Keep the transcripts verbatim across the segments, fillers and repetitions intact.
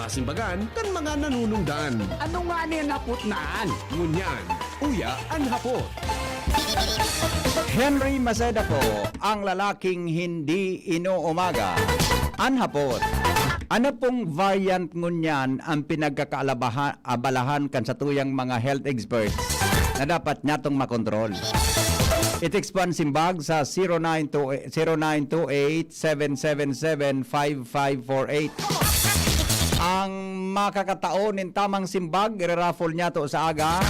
Pasimbagan kan mga nanunungdan. Ano nga ni an hapot na an? Ngunyan, uya an hapot. Henry Maceda po, ang lalaking hindi inuumaga. An hapot, ano pong variant ngunyan ang pinagkakaalabaha-, abalahan kan satuyang mga health experts na dapat nyatong makontrol? I-text po an simbag sa zero nine two eight, zero nine two eight, seven seven seven, five five four eight. Ang makakatao nin tamang simbag, iraraffle niyato sa aga.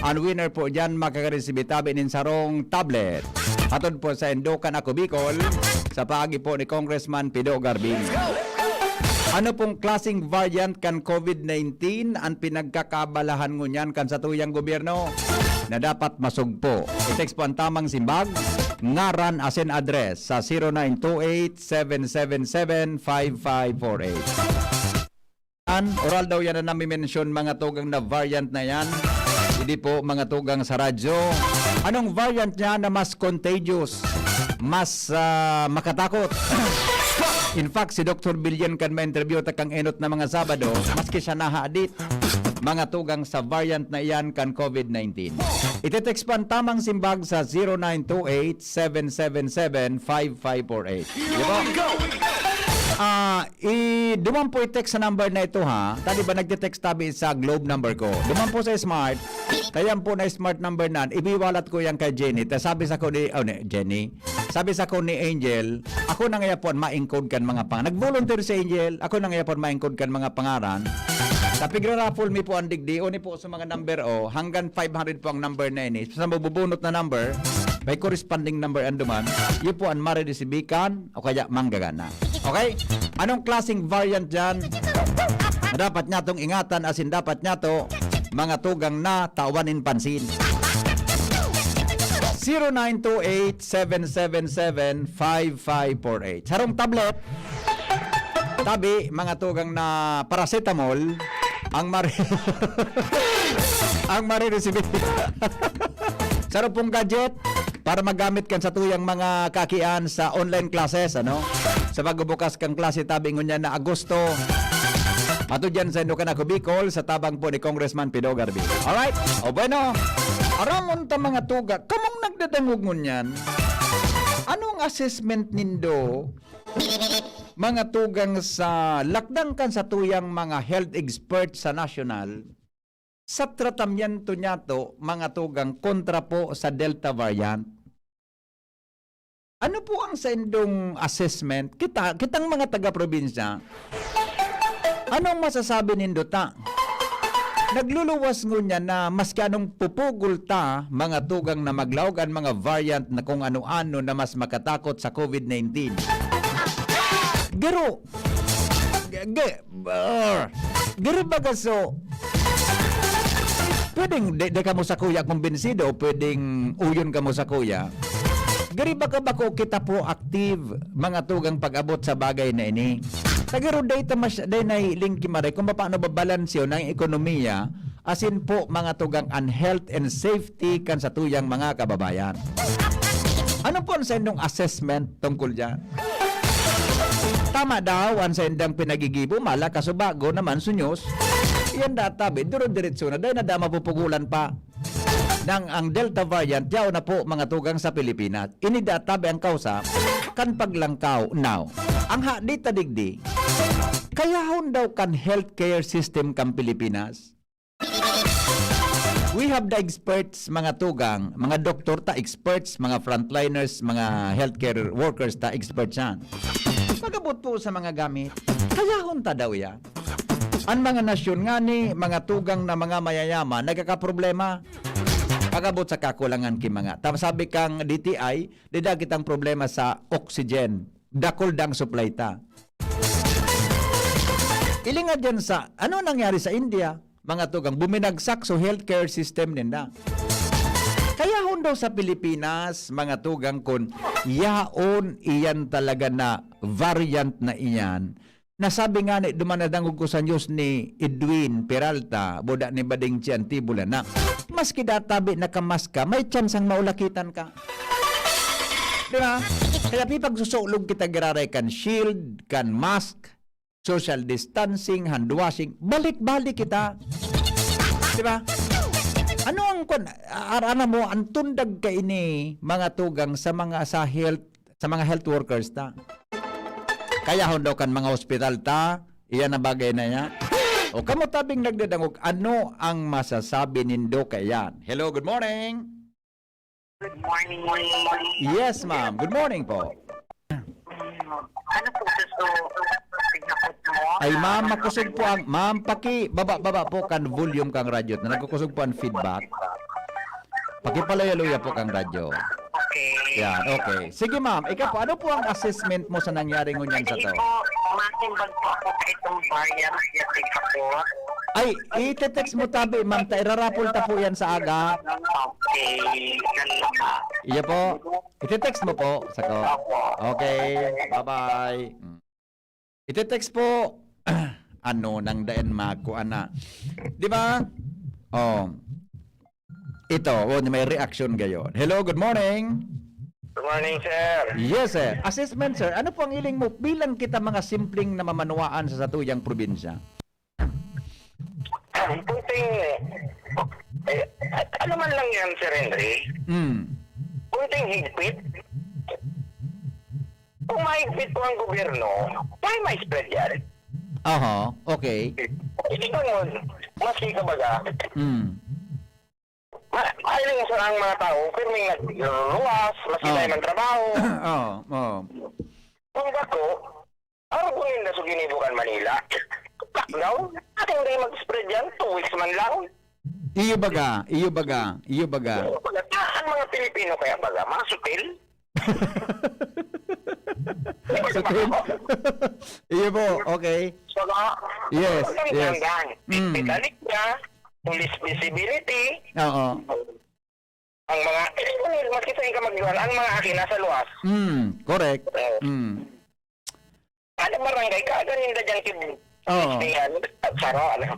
Ang winner po diyan makakaresibi tabi nin sarong tablet. Hatod po sa Indokan Ako Bicol, sa paagi po ni Congressman Pido Garbin. Ano pong klaseng variant kan COVID nineteen ang pinagkakabalahan ngunyan kan satuyang gobyerno? Na dapat masugpo. I-text po ang tamang simbag, ngaran asin address sa zero nine two eight, seven seven seven, five five four eight. An, oral daw yan na nami-mention, mga tugang, na variant na yan. Hindi po, mga tugang, sa radyo. Anong variant niya na mas contagious, mas, ah, makatakot? In fact, si Doktor Billion kan ma-interview ta kang enot na mga Sabado, maski siya nahadit, mga tugang, sa variant na iyan kan COVID nineteen. Ite-text po ang tamang simbag sa zero nine two eight, seven seven seven, five five four eight. Di ba? Ah, i-, duman po i-text sa number na ito, ha? Tadi ba nagte-text tabi sa Globe number ko? Duman po sa Smart. Tayan po na Smart number nan. Ibiwalat ko yan kay Jenny. Ta sabi sa ko ni, oh, ni Jenny. Sabi sa ko ni Angel, ako na nga po ang ma-encode kan mga pang-, nag-volunteer si Angel, ako na nga po ang ma-encode kan mga pangaran. Sa pigra-raffle mi po ang digdi, o ni po sa mga number, oh, hanggang five hundred po ang number na ini. Sa mabubunot na number, may corresponding number ang duman, yun po ang mariresibikan o kaya manggagana. Okay? Anong klaseng variant dyan? Na dapat niya tong ingatan, asin dapat niya to, mga tugang, na tawan nin pansin. Zero nine two eight, seven seven seven, five five four eight. Sarong tablet, tabi, mga tugang, na paracetamol, ang mari-, ang mariresibi. Sarong pong gadget, para magamit kan satuyang mga kakian sa online classes, ano? Sa pagbubukas kan klase, tabi ngunyan na Agosto. Ato dyan sa Indokan Ako Bicol, sa tabang po ni Congressman Pido Garbi. Alright? O bueno, aramon ta, mga tuga, kamong nagdadangog ngunyan, anong assessment nindo, mga tugang, sa lakdang kan satuyang mga health experts sa nasyonal, sa tratamiento niyato, mga tugang, kontra po sa Delta variant? Ano po ang saindong assessment? Kita, kitang mga taga-probinsya, anong masasabi nindo ta? Nagluluwas ngunyan na maski anong pupugol ta, mga tugang, na maglaog an mga variant na kung ano-ano na mas makatakot sa COVID nineteen. Garo, ge-, ge-, brr. Garo baga so, pwedeng di, di kamo sakuya kumbinsido, pwedeng uyon kamo sakuya. Garo baga bako kita po active, mga tugang, pag-abot sa bagay na ini. Ta garo dai ta mas-, dai nahiling ki Maray kung paano babalanseon ang ekonomiya, asin po, mga tugang, an health and safety kan satuyang mga kababayan. Ano po ang saindong assessment tungkol diyan? Tama daw an saindang pinagigibo, mala, kasubago naman, sunyos. Iyan da tabi, duro-diretso na, dai na da mapupugulan pa. Nang ang Delta variant, yaon na po, mga tugang, sa Pilipinas. Ini da tabi ang kausa kan paglangkaw. Now, ang hadi ta digdi, kayahon daw kan healthcare system kan Pilipinas. We have the experts, mga tugang, mga doktor ta experts, mga frontliners, mga healthcare workers ta experts yan. Pag-abot po sa mga gamit, kayahon ta daw yan. Ang mga nasyon ngani, mga tugang, na mga mayayaman, nagkakaproblema. Pag-abot sa kakulangan ki mga. Tapos sabi kang D T I, dida kitang problema sa oxygen. Dakul dang supply ta. Ilinga dyan sa, ano nangyari sa India? Mga tugang, buminagsak so healthcare system ninda. Kayahon daw sa Pilipinas, mga tugang, kun yaon iyan talaga na variant na iyan, na sabi ngani, duman nadangog ko sa news ni Edwin Peralta, buda ni Bading Chiantibola, na maski databi nakamask ka, may tsansang maulakitan ka. Di ba? Kaya pipagsusulog kita giraray kan shield, kan mask, social distancing, hand washing, balik-balik kita. Di ba? Ano ang kwan, ar-, aram mo, ang tundag kaini, mga tugang, sa mga, sa health, sa mga health workers ta. Kayahon daw kan mga hospital ta, iyan na bagay na yan. O kamo tabing nagdadangog, ano ang masasabi nindo kaiyan? Hello, good morning. Good morning. Yes, ma'am. Good morning po. Ano po gusto tignan mo? Ay, ma'am, makusog po ang, ma'am, paki baba, baba po kan volume kang radyo. Na nagkukusog po ang feedback. Pakipalayo-luya po kang radyo. Okay. Yan, okay. Sige, ma'am. Ikaw po, ano po ang assessment mo sa nangyari ngunyan sa Hindi to? Po, masimbag po ako sa itong variant na tignan po. Ay, ite-text mo tabi, ma'am. Ta, irarapol ta po yan sa aga. Okay. Ganun ba? Iya po. Ite-text mo po, sako. Opo. Okay. Bye-bye. Mm. Ite-text po. Ano nang daen makuha na? Di ba? Oh. Ito, oh, may reaction gayon. Hello, good morning. Good morning, sir. Yes, sir. Assessment, sir. Ano po ang hiling mo bilang kita mga simpleng namamanuaan sa satuyang probinsya? Kunting, eh, ano man lang yan, Sir Henry? Mm. Kunting higpit. Kung mahigpit po ang gobyerno, kaya ma-spread yan. Aha, okay. Hindi ko nun, maski ka baga, Mm. ma-, mahiling sa ang mga tao, pero may nagluwas, maski Oo. tayo ng trabaho. Oo, oo. Kung bako, Araw ko ninda sa ginibo kan Manila. Lockdown? Ating day mag-spread yan? Two weeks man lang. Iyo baga, iyo baga, iyo baga. Pagkataan mga Pilipino kaya baga, mga sutil. Sutil? Iyo po, okay. So, mga, Yes, ang yes. ganda. Mm. Italic niya, police visibility. Oo. Ang mga, eh, maski saan ka magluwas, ang mga akin nasa luwas. Mm, correct. Oo. Mm. Kada barangay, kada ninda dyan kid Oo. Yan, saro, ano.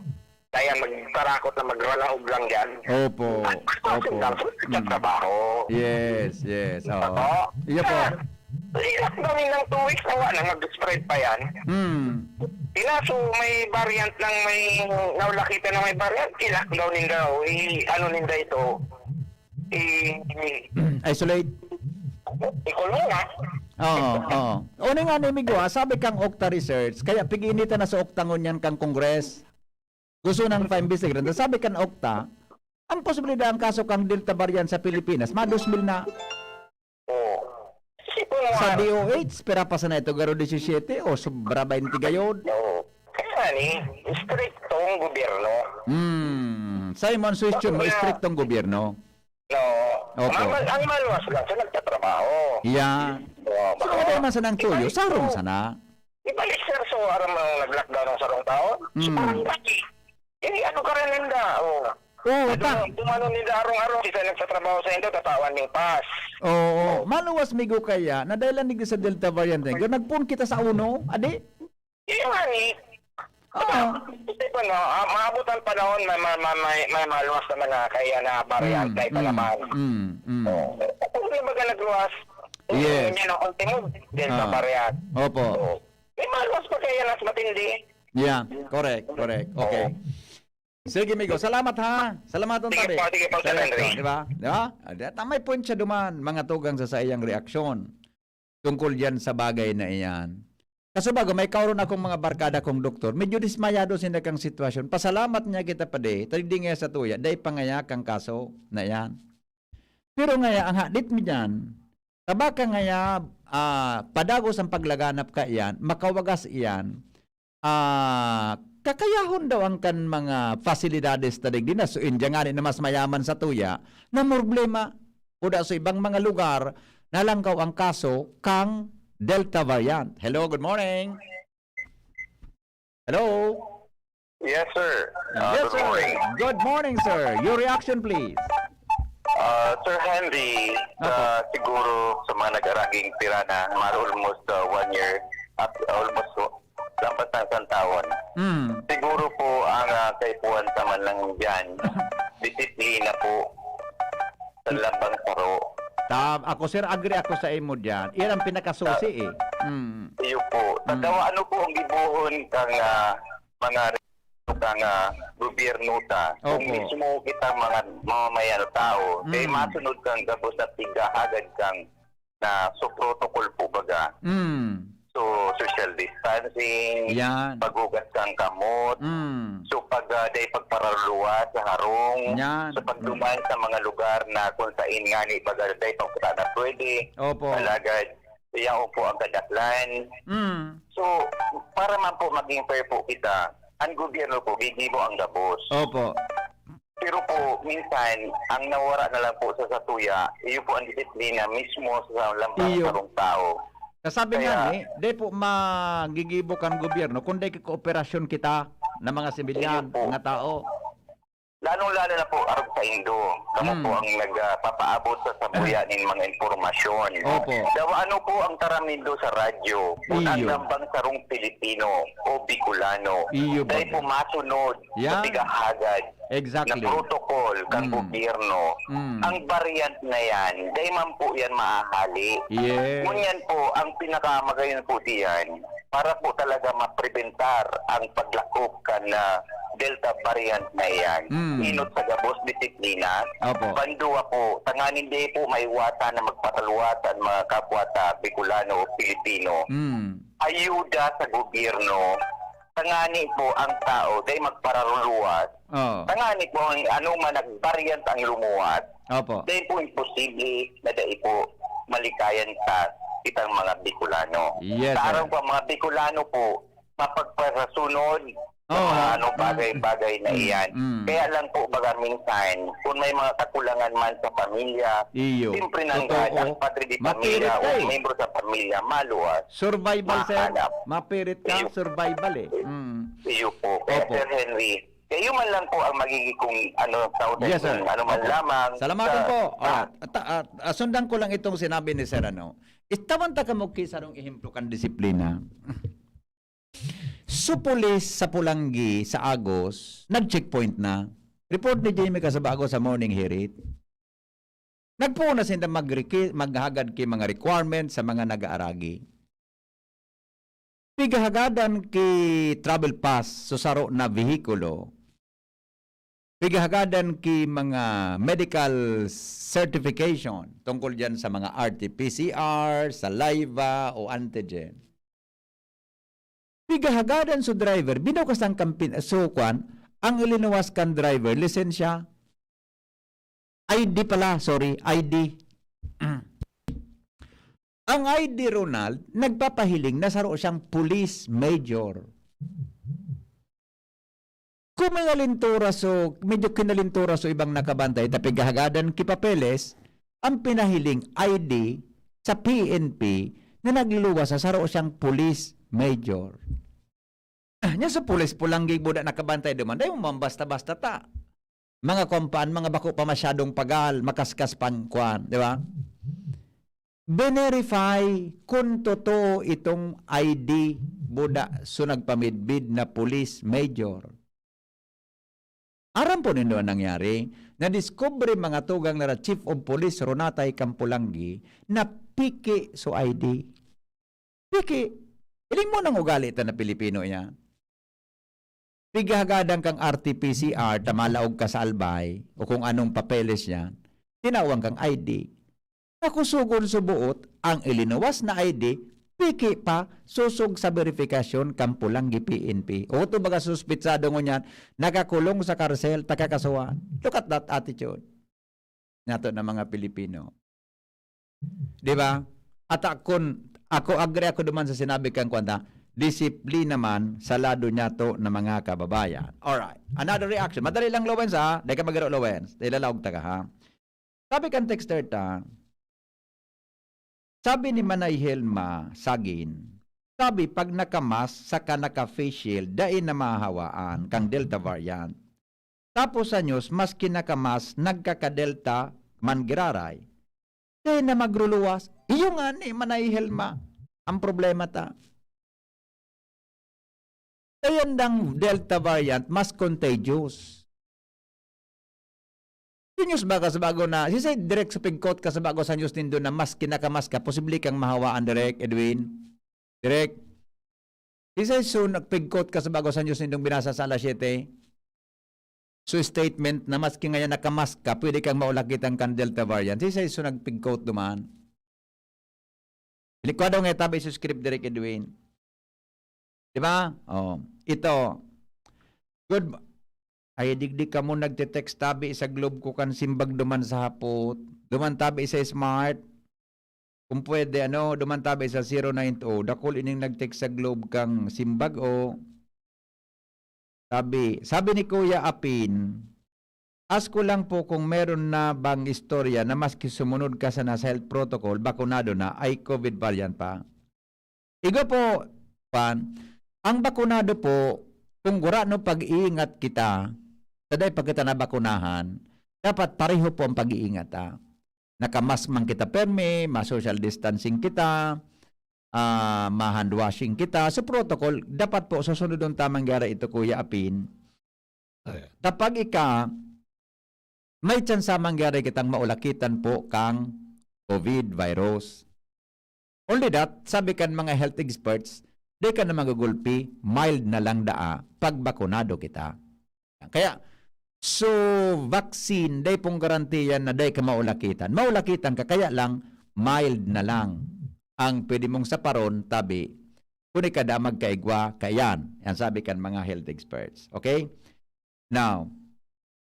Kaya magtarakot na magralaog lang dyan. Opo, At opo. Ang Mm. trabaho. Yes, yes, oo. Opo. Iyo po. Ah, i-lockdown ng two weeks na wala, mag-spread pa yan. Mm. Inaso, may variant ng may, naulakitan na may variant, i-lockdown ninda, o i-, ano ninda ito, i-, i-, Isolate. ikulong na. Oo, oo. Una nga ni Migo, ah, sabi kang Okta Research, kaya pig-initan na sa Okta ngunyan kang Congress. Gusto nang pa-investigate. Sabi kan Okta, ang posibilidad ang kaso kang Delta variant sa Pilipinas, ma dos mil na Oo. Isipon mo sa nga. D O H, pira pa sana ito, garo disisiyete o sobra baynte gayod? Oo. Kaya nga ni, istriktong gobyerno. Hmm. Simon, suhestyon mo, Bakit nga? istriktong gobyerno. No. Opo. Ang, ang maluwas lang sa nagtatrabaho. Yan. Oo, So, baka ano naman sanang tuyo? ipalit Sarong mo. sana. Ibalik, sir, so, aram mo ang nag-lockdown ng sarong taon? So, Mm. parang dati. Eh, ano ka rin, Linda? Oh. Oo, Ano, ta- kung ano, Linda, arong-arong, kita nagtatrabaho sa Indo, tatawan ning pass. Oo. Oh. Maluwas, migo kaya, na dahil lang digdi sa Delta variant, eh, nagpun kita sa uno, adi? Yun nga ni. Oo. Kasi po, no, ah, maabot ang panahon, may, may, may, may, may maluwas naman na kaya na variant, Mm, kaya pa mm, naman. mm, mm. Oh. Kung na baga nagluwas, Yes. Yan ang ultimo, Delta Ah. variant. Opo. Oh. May maluwas pa kaya mas matindi. Yeah, correct, correct. Okay. Oo. Sige, migo. Salamat, ha. Salamat, Sige tabi. po, sige po, Sir Correct, Henry. di ba? Di ba? Ah, di, tamay point siya duman, mga tugang sa saiyang reaksyon tungkol diyan sa bagay na iyan. Kaso bago, may kauron akong mga barkada kong doktor, medyo dismayado sinda kang sitwasyon. Pasalamat niya kita pa di, tadi nga sa tuya, dai pa ngaya kang kaso na iyan. Pero ngaya, ang hadit mi diyan, tabaka ngaya, ah, padagos ang paglaganap kaiyan, makawagas iyan, ah, kakayahon daw ang kan mga fasilidades ta digdi na. So, India ngani na mas mayaman sa tuya, na problema. O da sa ibang mga lugar, nalangkaw ang kaso kang Delta variant. Hello, good morning. Hello? Yes, sir. Ah, Yes, good sir. morning. Good morning, sir. Your reaction, please. Ah, Sir Henry, Apo. sa, siguro sa mga nag-araging pira na, mar-, almost, ah, one year, at almost, lampas ng isang taon. Mm. Siguro po ang, ah, kaipuhan sa man lang dyan, disiplina po sa lambang saro. Ta-, ako, sir, agree ako sa imo diyan. Iyan ang pinakasusi, eh. Mm. Iyo po. Mm. Tatawa, ano po ang gibohon kang, ah, mga kang, ah, gobyerno ta? Kung Opo. mismo kitang mga mamamayan o tao, kay Mm. masunod kang gabos at tighahagad kang na so protocol po baga. Mm. So, social distancing, Yan. paghugas kang kamot, Mm. so pag, ah, dai pagpararuluwa sa harong, Yan. so pagduman Mm. sa mga lugar na kung sain ngani baga dai pa kita na pwede, Opo. alagad, iyan po ang kadaklan. Mm. So, para man po maging fair po kita, ang gobyerno po, gigibo ang gabos. Opo. Pero po, minsan, ang nawara na lang po sa satuya, iyo po ang disiplina mismo sa lambang Iyo. sarong tao. Kasabi Kaya nga ni, di po magigibo kan gobyerno, kundi kooperasyon kita na mga sibilyan, Iyo po. mga tao. Lalong-lalo na po, arog sa indo. Kamo Hmm. po ang nagpapaabot sa sabuya nin mga impormasyon. Opo. Daw ano po ang taram nindo sa radyo? Kung ang Iyo. lambang sarong Pilipino o Bicolano, Iyo dahil baga. po masunod sa Yan. pighahagad Exactly. na protocol kan Mm. gobyerno. Mm. Ang variant na yan, dai man po yan maahali. Yes. Ngunyan po, ang pinakamagayon po diyan, para po talaga maprebentar ang paglakop kan, ah, Delta variant na iyan, Mm. inot sa gabos disiplina. Opo. Pandua po, tanganing di po maiwasan na magpataluwas ang mga kapwa ta Bicolano o Pilipino. Mm. Ayuda sa gobyerno, tangani po ang tao dai magpararuluwas. Oo. Tangani po ang ano man nag-variant ang lumuwas. Opo. Dai po imposible na dai po malikayan ta kitang mga Bicolano. Yes, Sa sir. araw pa, mga Bicolano po, mapagpasasunod sa Oo. mga ano, Mm. bagay-bagay na Mm. iyan. Mm. Kaya lang po, baga minsan, kung may mga kakulangan man sa pamilya, Iyo. siyempre nang Totoo. ang padre de Mapilit pamilya ka o eh. miyembro sa pamilya, maluwas. Survival, sir. Mahanap. Mapilit ka, Iyo. survival eh. Mm. Iyo po. Kaya, Opo. Sir Henry, kayo man lang po ang magiging kung ano, tao Yes, sir. kung ano man Opo. lamang Salamat sa din po. Ah, ta-, ah, ah, sundan ko lang itong sinabi ni Sir ano. Istawan ta kamo ki sarong ehemplo kan disiplina. So, pulis sa Polangui sa Agos, nag-checkpoint na. Report ni Jamie Casabago sa Morning Hirit. Nagpoon na sinda magreki-, maghagad ki mga requirements sa mga nag-aaragi. Pighahagadan ki travel pass sa saro na vehikulo. Pighahagadan ki mga medical certification tungkol diyan sa mga R T P C R, saliva o antigen. Pighahagadan so driver, binukasan kan pin-, so kwan, ang ilinuwas kan driver, lisensya, I D pala, sorry, I D. Ang I D, Ronald, nagpapahiling na saro siyang police major. Kung mingalintura so, medyo kinalintura so ibang nakabantay, ta pighahagadan ki papeles, ang pinahiling I D sa P N P na nagluluwas sa saro siyang police major. Ah, nya sa pulis Polangui buda nakabantay duman, dai mo man basta-basta ta. Mga kuwan pa, mga bako pa masyadong pagal, makaskas pang kuwan, di ba? Binerify kung totoo itong I D buda so nagpamidbid na police major. Aram po nindo an nangyari? Nadiskubre mga tugang na Chief of Police Ronatay Campolanggi na piki so I D. Piki. Hiling mo nang ugali ta na Pilipino iyan. Pighahagadan kang R T P C R ta malaog ka sa Albay o kung anong papeles yan, tinawan kang I D. Nakusogon sa buot ang ilinuwas na I D, piki pa, sosog sa verifikasyon kan Polangui P N P. O, ito baga suspitsado ngunyan, nakakulong sa karsel, takakasuhan. Look at that attitude nato na mga Pilipino. Di ba? At akon, ako, agree ako duman sa sinabi kang kwanta, disiplina man sa lado niyato na mga kababayan. Alright. Another reaction. Madali lang, Lowens, ha? Di ka magiro, Lowens. Ilalaog ta ka, ha? Sabi kan texter ta, sabi ni Manay Helma Sagin, sabi, pag naka-mask saka naka-face shield, dai na mahahawaan kang Delta variant. Tapos sa news, maski naka-mask, nagkaka-Delta man giraray. Dai na magruluwas. Iyo nga ni, Manay Helma, ang problema ta. Kaya ndang Delta variant mas contagious. News ba ka sa bago na, sisay direk sa pigkot ka sa bago sa news nindo na maski nakamask ka, posible kang mahawaan, direk, Edwin? Direk, sisay so nagpigkot ka sa bago sa news nindong binasa sa alas siyete? So statement na maski ngayon nakamask ka, pwede kang maulakitan kan Delta variant. Sisay so nagpigkot duman? Likwa daw nga tabi sa script, Direk Edwin. Di ba? Oh, ito. Good. Ay, digdi kamo nagte-text tabi sa Globe ko kan simbag duman sa hapot. Duman tabi sa Smart. Kung pwede, ano, duman tabi sa zero nine two. Dakul ining nag-text sa Globe kang simbag o Sabi, sabi ni Kuya Apin, "Ask ko lang po kung meron na bang istorya na maski sumunod ka sana sa health protocol, bakunado na, ay COVID variant pa." Igwa po, Pan, ang bakunado po, kung gurano pag-iingat kita, sa dai pa kita nabakunahan, dapat pareho po ang pag-iingat, ah. Naka-mask man kita permi, ma-social distancing kita, ah, ma-hand washing kita. So, protocol, dapat po susunodon ta mangyari ito, Kuya Apin. Ayan. Kapag ika, may tsansa mangyari kitang maulakitan po kang COVID virus. Only that, sabi kan mga health experts, di ka na magugulpi, mild na lang daa, pag bakunado kita. Kaya, so, vaccine, dai pong garantiya na dai ka maulakitan. Maulakitan ka, kaya lang, mild na lang ang pwede mong saparon, tabi, kung ika da magkaigwa, kaiyan. Yan sabi kan mga health experts. Okay? Now,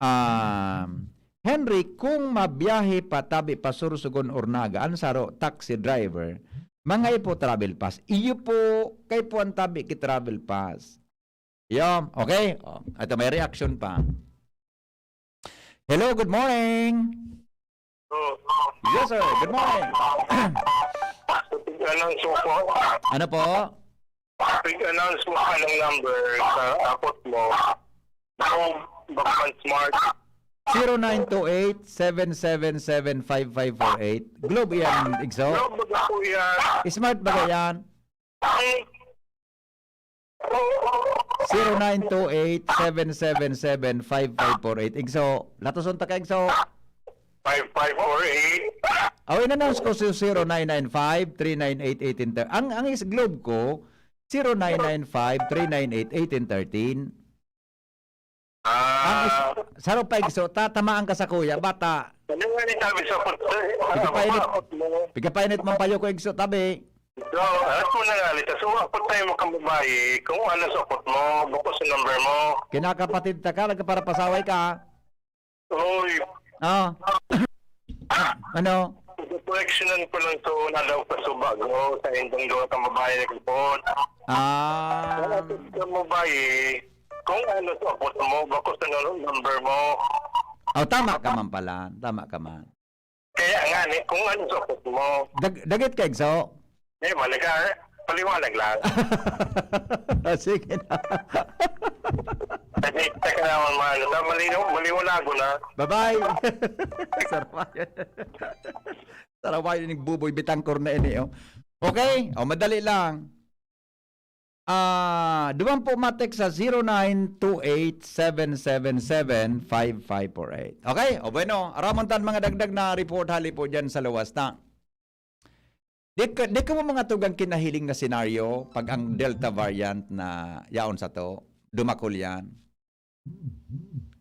um, Henry, kung mabiyahe pa tabi pa Sorsogon or Naga, an saro, taxi driver, mga ipo travel pass. Iyo po, kay po ang tabi ki travel pass. Yo, okay? Oh, ito may reaction pa. Hello, good morning. Oh. Yes, sir. Good morning. Pag-announce mo po. Ano po? Pag-announce mo po ng number sa abot mo. Globe, Bakman Smart. Zero nine two eight, seven seven seven, five five four eight. Globe yan, Igso? Globe, baga po yan. Smart ba yan? Ay. Zero nine two eight, seven seven seven, five five four eight. Igso, latoson ta ka, Igso. Five five four eight. Aw, in-announce ko si zero nine nine five, three nine eight, eighteen thirteen. Ang, ang is Globe ko, zero nine nine five, three nine eight, eighteen thirteen. Ang is-, Ah. Saro pa, Igso, tatamaan ka sa kuya, bata. Ano nga ni sabi sa put-, Pigapainit. Sa put mo? Pigapainit man payo ko, Igso, tabi. So, alam ko na nga, Lita. So, ako tayo mo kang babae, kung ano sa put mo, bukod sa number mo. Kinakapatid ta ka, nagkaparapasaway ka. Oy. Ah. Ano? Correctionan ko lang to, na daw pa subago, sa indang duwa kang babae naglipot. Ah. Sa babae, kung ano sa abot mo, bako sa nal-, number mo. Oh, tama ka man pala. Tama ka man. Kaya nga, ni, kung ano sa abot mo. Dag-, dagit ka, Igso? Eh, balik ka, eh. Paliwanag lang. Ah, sige na. Kasi, teka naman, mahal. Sa malinaw, maliwanago na. Bye-bye. Saraway. Saraway, ining buboy, bitangkor na ini, oh. Okay? Oh, madali lang. Ah, duman po ma-text sa zero nine two eight, seven seven seven, five five four eight. Okay? O bueno, aramon tan mga dagdag na report hali po dyan sa luwas na. Di ka, di ka mo mga tugang kinahiling na senaryo pag ang Delta variant na yaon sa to, dumakol yan.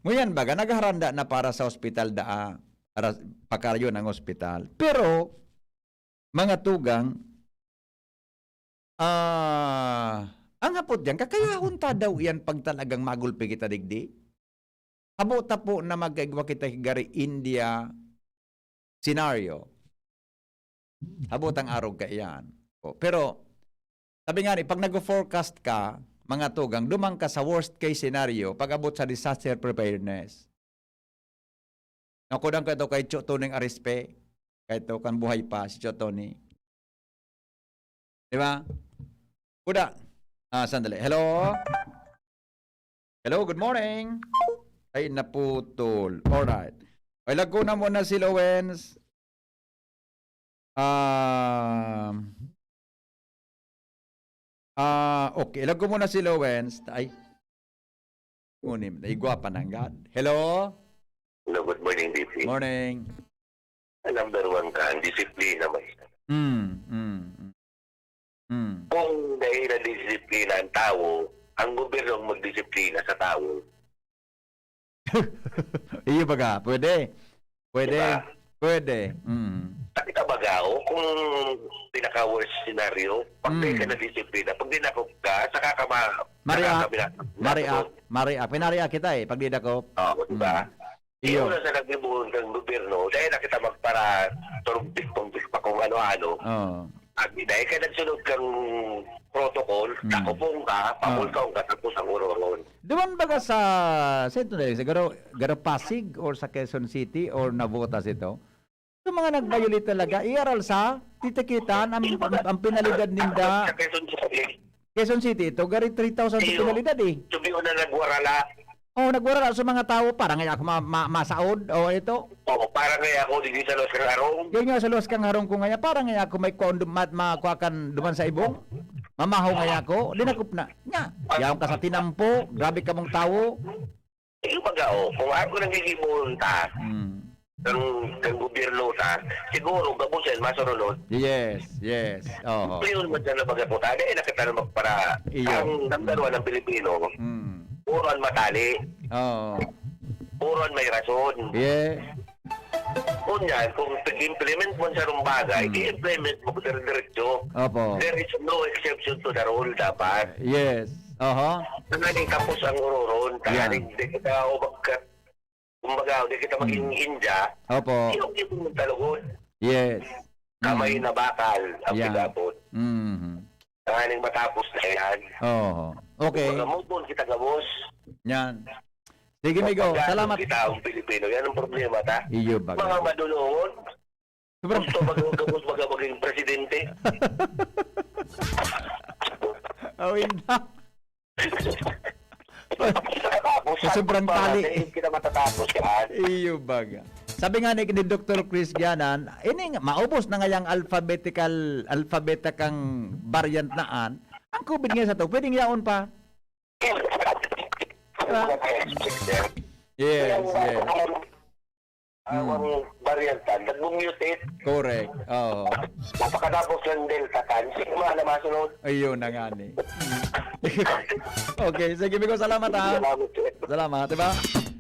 Ngunyan baga, nagharanda na para sa ospital daa, para pakayo ng ospital. Pero, mga tugang, ah, ang hapot diyan, kakayahon ta daw iyan pag talagang magulpi kita digdi? Habo ta po na magkaigwa kita gari India scenario. Habo tang arog kaiyan. O, pero, sabi nga ni, pag nag-forecast ka, mga tugang, duman ka sa worst case scenario pag abot sa disaster preparedness. Nakudan ko ito kay Cho Tony Arispe. Kay ito, kan buhay pa, si Cho Tony. Di ba? Kuda. Ah, sandali. Hello? Hello, good morning. Ay, naputol. Alright. Ay, lagko na muna si Lowens. Um, ah, okay. Lagko muna si Lowens. Ay. Ngunit, igwa pa nanggad. Hello? Hello, good morning, B P. Morning. Ang number one ka, ang disiplina man. Mm, mm, mm. Mm. Kung dai na disiplina ang tawo, ang gobyerno ang magdisiplina sa tawo. Iyo baga, pwede. Pwede. Diba? Pwede. Mm. Kita baga, oh, kung pinaka-worst scenario, pag di ka Mm. nadisiplina, pag dinakop ka, saka ka ma-, Maria-, saka ka bina-, maria-, maria-, pinaria kita eh, pag didakop. Oo, diba? Mm. Iyo. Iyo na sa nagbibuhon kang gobyerno, dahil na kita magpara-, turumpik-tumpik pa kung ano-ano. Oo. At dahil ka nagsunod kang protocol, Mm. takupon ka, Oo. pamulkaw ka, tapos ang uroron. Duman baga sa, sa ito na yun, siguro, garo Pasig or sa Quezon City or Navotas ito? Sa mga nag-violate talaga, iaral sa titikitan ang, ang, ang penalidad ninda. Sa Quezon City. Quezon City, ito, gari three thousand Iyo. penalidad eh. Sabi ko na nagwarala. Oh, nagwarala sa mga tao, para ngaya ako ma-, ma-, masaod, o ito. Oo, para ngaya ako, di sa luwas kang harong. Yun nga, sa luwas kang harong ko ngaya, para ngaya ako may kuwan dum-, ma-, makuha kan duman sa ibong. Mamahaw ngaya ako, dinakop na. Nga, yaon ka sa tinampo, grabe ka mong tao. Iyo baga, oh, kung ako nang gigibohon ta, Mm. kang, kang gobyerno ta, siguro, gabos yan, masunod. Yes, yes. Oo. Pero yun, madyan na baga po tayo, eh, nakita na magpara-, Iyo. ang number one ng Pilipino, Mm. puro ang matali, Oo. puro ang may rason. Yeah. Kung yan, kung pag-implement mo sa rong bagay, Mm. i-implement mo dire-diretso. Opo. There is no exception to the rule, dapat. Yes. Oho. Tanganing tapos ang uroron, Yeah. tanganing di kita o magka-, kumbaga, di kita maging Mm. India, Opo. yung, yung talugod. Yes. Kamay Mm. na bakal ang Yeah. pigabot. Mhm. Tanganing matapos na yan. Oo. Okay. Kumbaga, move on kita gabos. Yan. Sige, Migo. Pagano Salamat. kita ang Pilipino? Yan ang problema ta. Iyo ba? Mga madulungon. Sobrang Gusto mag-, gusto mag-, maging presidente. Awin na. Tapos, Sa sobrang tapos pa, tali. Hindi kita matatapos yan. Iyo baga. Sabi nga ni, ni Doktor Chris Gianan, ini nga, maubos na ngayang alphabetical, alphabetikang variant na an, ang COVID nga sa to, pwedeng yaon pa. Diba? Yes, yes. Ang Hmm. variant tan, nagmu-mutate. Correct. Oo. Pakatapos ng Delta tan, Sigma na masunod. Ayun na nga ni. Okay, sige, Migo, salamat, ha. Salamat, sir. Salamat, diba?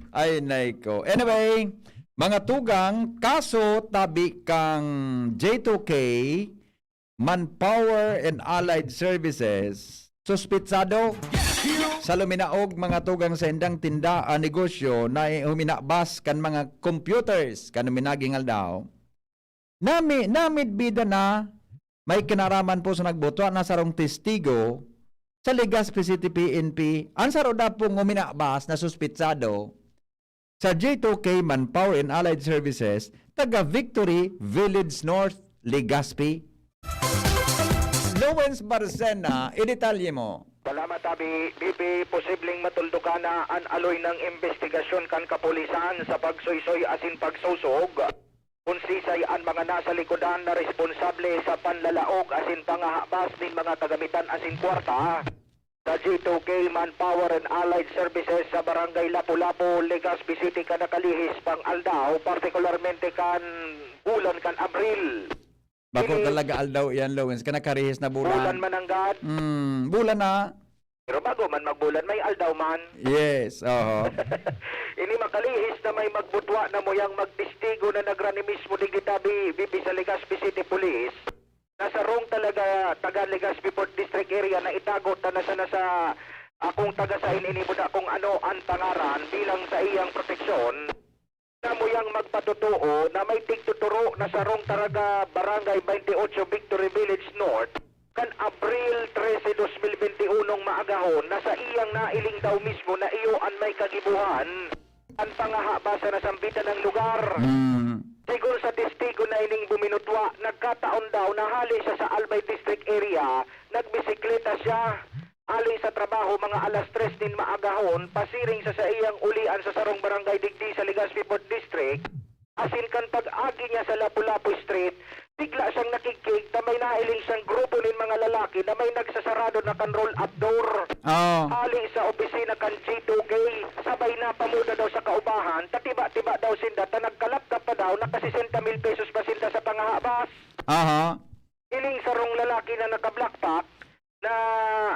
Ay, nay ko. Anyway, mga tugang, kaso tabi kang J two K, Manpower and Allied Services, suspitsado sa luminaog mga tugang sa indang tinda a negosyo na huminabas kan mga computers kan minaging aldaw. Nami-, namidbidan na may kinaraman po sa nagbutwa na sarong testigo sa Legazpi City P N P, ang saro da pong huminabas na suspitsado sa J two K Manpower and Allied Services, taga Victory Village North, Legazpi. Lawrence Barcena, idetalye mo. Salamat, Abi. B P, posibleng matuldukan na an aloy ng imbestigasyon kan kapulisan sa pagsoysoy asin pagsosog kun sisay an mga nasa likodan na responsable sa panlalaog asin pangahabas nin mga kagamitan asin kwarta. Sa J two K Manpower and Allied Services sa Barangay Lapu-Lapu, Legazpi City, kan nakalihis pang aldaw, partikularmente kan bulan kan Abril. Bako Ini talaga aldaw iyan, Lawrence, kan nakalihis na bulan. Bulan man nanggad. Mm, bulan na. Pero bago man magbulan, may aldaw man. Yes, oho. Ini makalihis na may magbutwa na muyang magtestigo na nagrani mismo digdi tabi, B P, sa Legazpi City Police. Na sarong talaga taga Legazpi Fourth District area na itago ta na sana sa akong taga sa ininibo na kung ano ang pangaran bilang sa iyang proteksyon, na muyang magpatotoo na may tigtuturo na sarong taga Barangay twenty-eight Victory Village North kan Abril trese, dos mil bente unong maagahon na sa iyang nailing daw mismo na iyo an may kagibohan. An pangaha ba sa nasambitan ng lugar? Mm. Sigon sa testigo na ining buminutwa, nagkataon daw na hali siya sa Albay District Area, nagbisikleta siya. Hali sa trabaho, mga alas tres nin maagahon, pasiring sa saiyang ulian sa sarong barangay digdi sa Legazpi Fourth District, asin kan pag-agi niya sa Lapu-Lapu Street, bigla siyang nakigkig ta may nahiling siyang grupo nin mga lalaki na may nagsasarado na kan roll-up door. Oo. Hali sa opisina kan J two K, sabay na pamuda daw sa kaubahan. Ang tatiba-tiba daw sinda, ta nagkalapkap pa daw, naka sesenta mil pesos pa sinda sa pangahabas. Aha. Ining sarong lalaki na naka-blackpack, na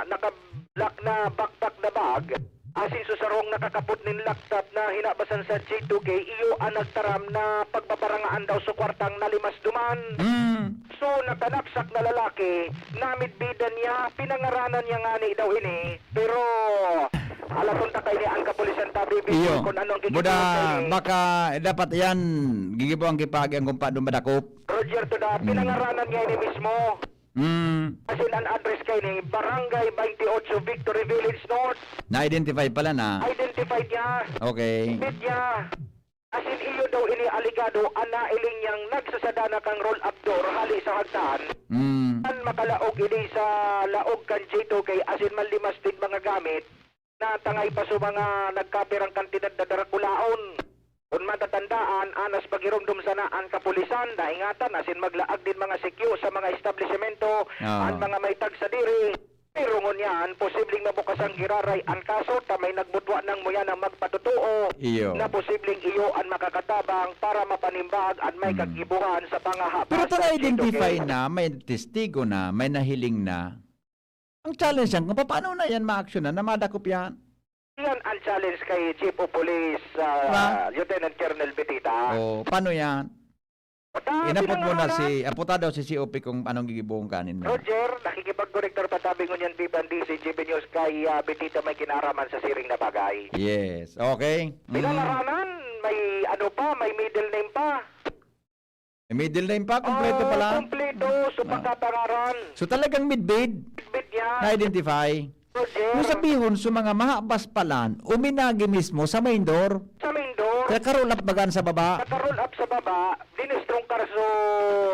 naka-black na backpack na bag, asin sa sarong nakakapot nin laptop na hinabasan sa J two K, iyo ang nagtaram na pagbabarangaan daw sa kwartang nalimas duman. Mm. So, nakanapsak na lalaki, namidbidan niya, pinangaranan niya ngani daw ini, pero alas unta kaini ang kapulisan ta, B B Q, Iyo. kung anong Buda, gigibuhon kaini. Baka dapat yan, gigibuhang kipagi ang kumpa doon madakop. Roger, to the, Mm. pinangaranan niya ini mismo. Mm. Asin ang address kaini, Barangay twenty-eight, Victory Village North. Na-identify pala na. Identified niya. Okay. Bit niya. Asin iyo daw ini alegado, ang nailing niyang nagsasadana kang roll-up door hali sa hagdan. Mm. An makalaog ini sa laog kan J two K asin manlimas din mga gamit na tangay pa sa mga nagkapirang kantidad na darakulaon. Kun matatandaan, anas pagiromdom sana an kapulisan, naingatan asin maglaag din mga sikyo sa mga establisemento, Ah. an mga may tagsadiri. Pero ngunyan, posibleng mabukas ang giraray an kaso ta may nagbutwa nang muya na magpatotoo Iyo. na posibleng iyo an makakatabang para mapanimbag an may Hmm. kagibuhan sa pangahabas Pero ta sa na-identify J two K. na, may testigo na, may nahiling na. Ang challenge yan, kung paano na yan ma-action na, na madakop yan? Yan ang challenge kay Chief of Police, ah, Diba? Lieutenant Colonel Betita. Oh, paano yan? Pata, Inapot mo na pinangalan. si, apota daw si C O P kung anong gigibuhon kanin na. Roger, nakikipag-connector pa tabi ngunyan, Pipan D C G B News, kay, ah, Betita may kinaraman sa siring na bagay. Yes, okay. Mm. Pinangaranan, may ano pa, may middle name pa. May middle name pa, kompleto Oo, pala. kompleto, so Ah. pagkapangaran. So talagang midbid, Midbid niya. na-identify. Roger. Kung sabihon, so mga mahabas palan, uminagi mismo sa main door. Sa main door. Kaya karulap bagan sa baba. Naka-roll up sa baba, dinistrong karso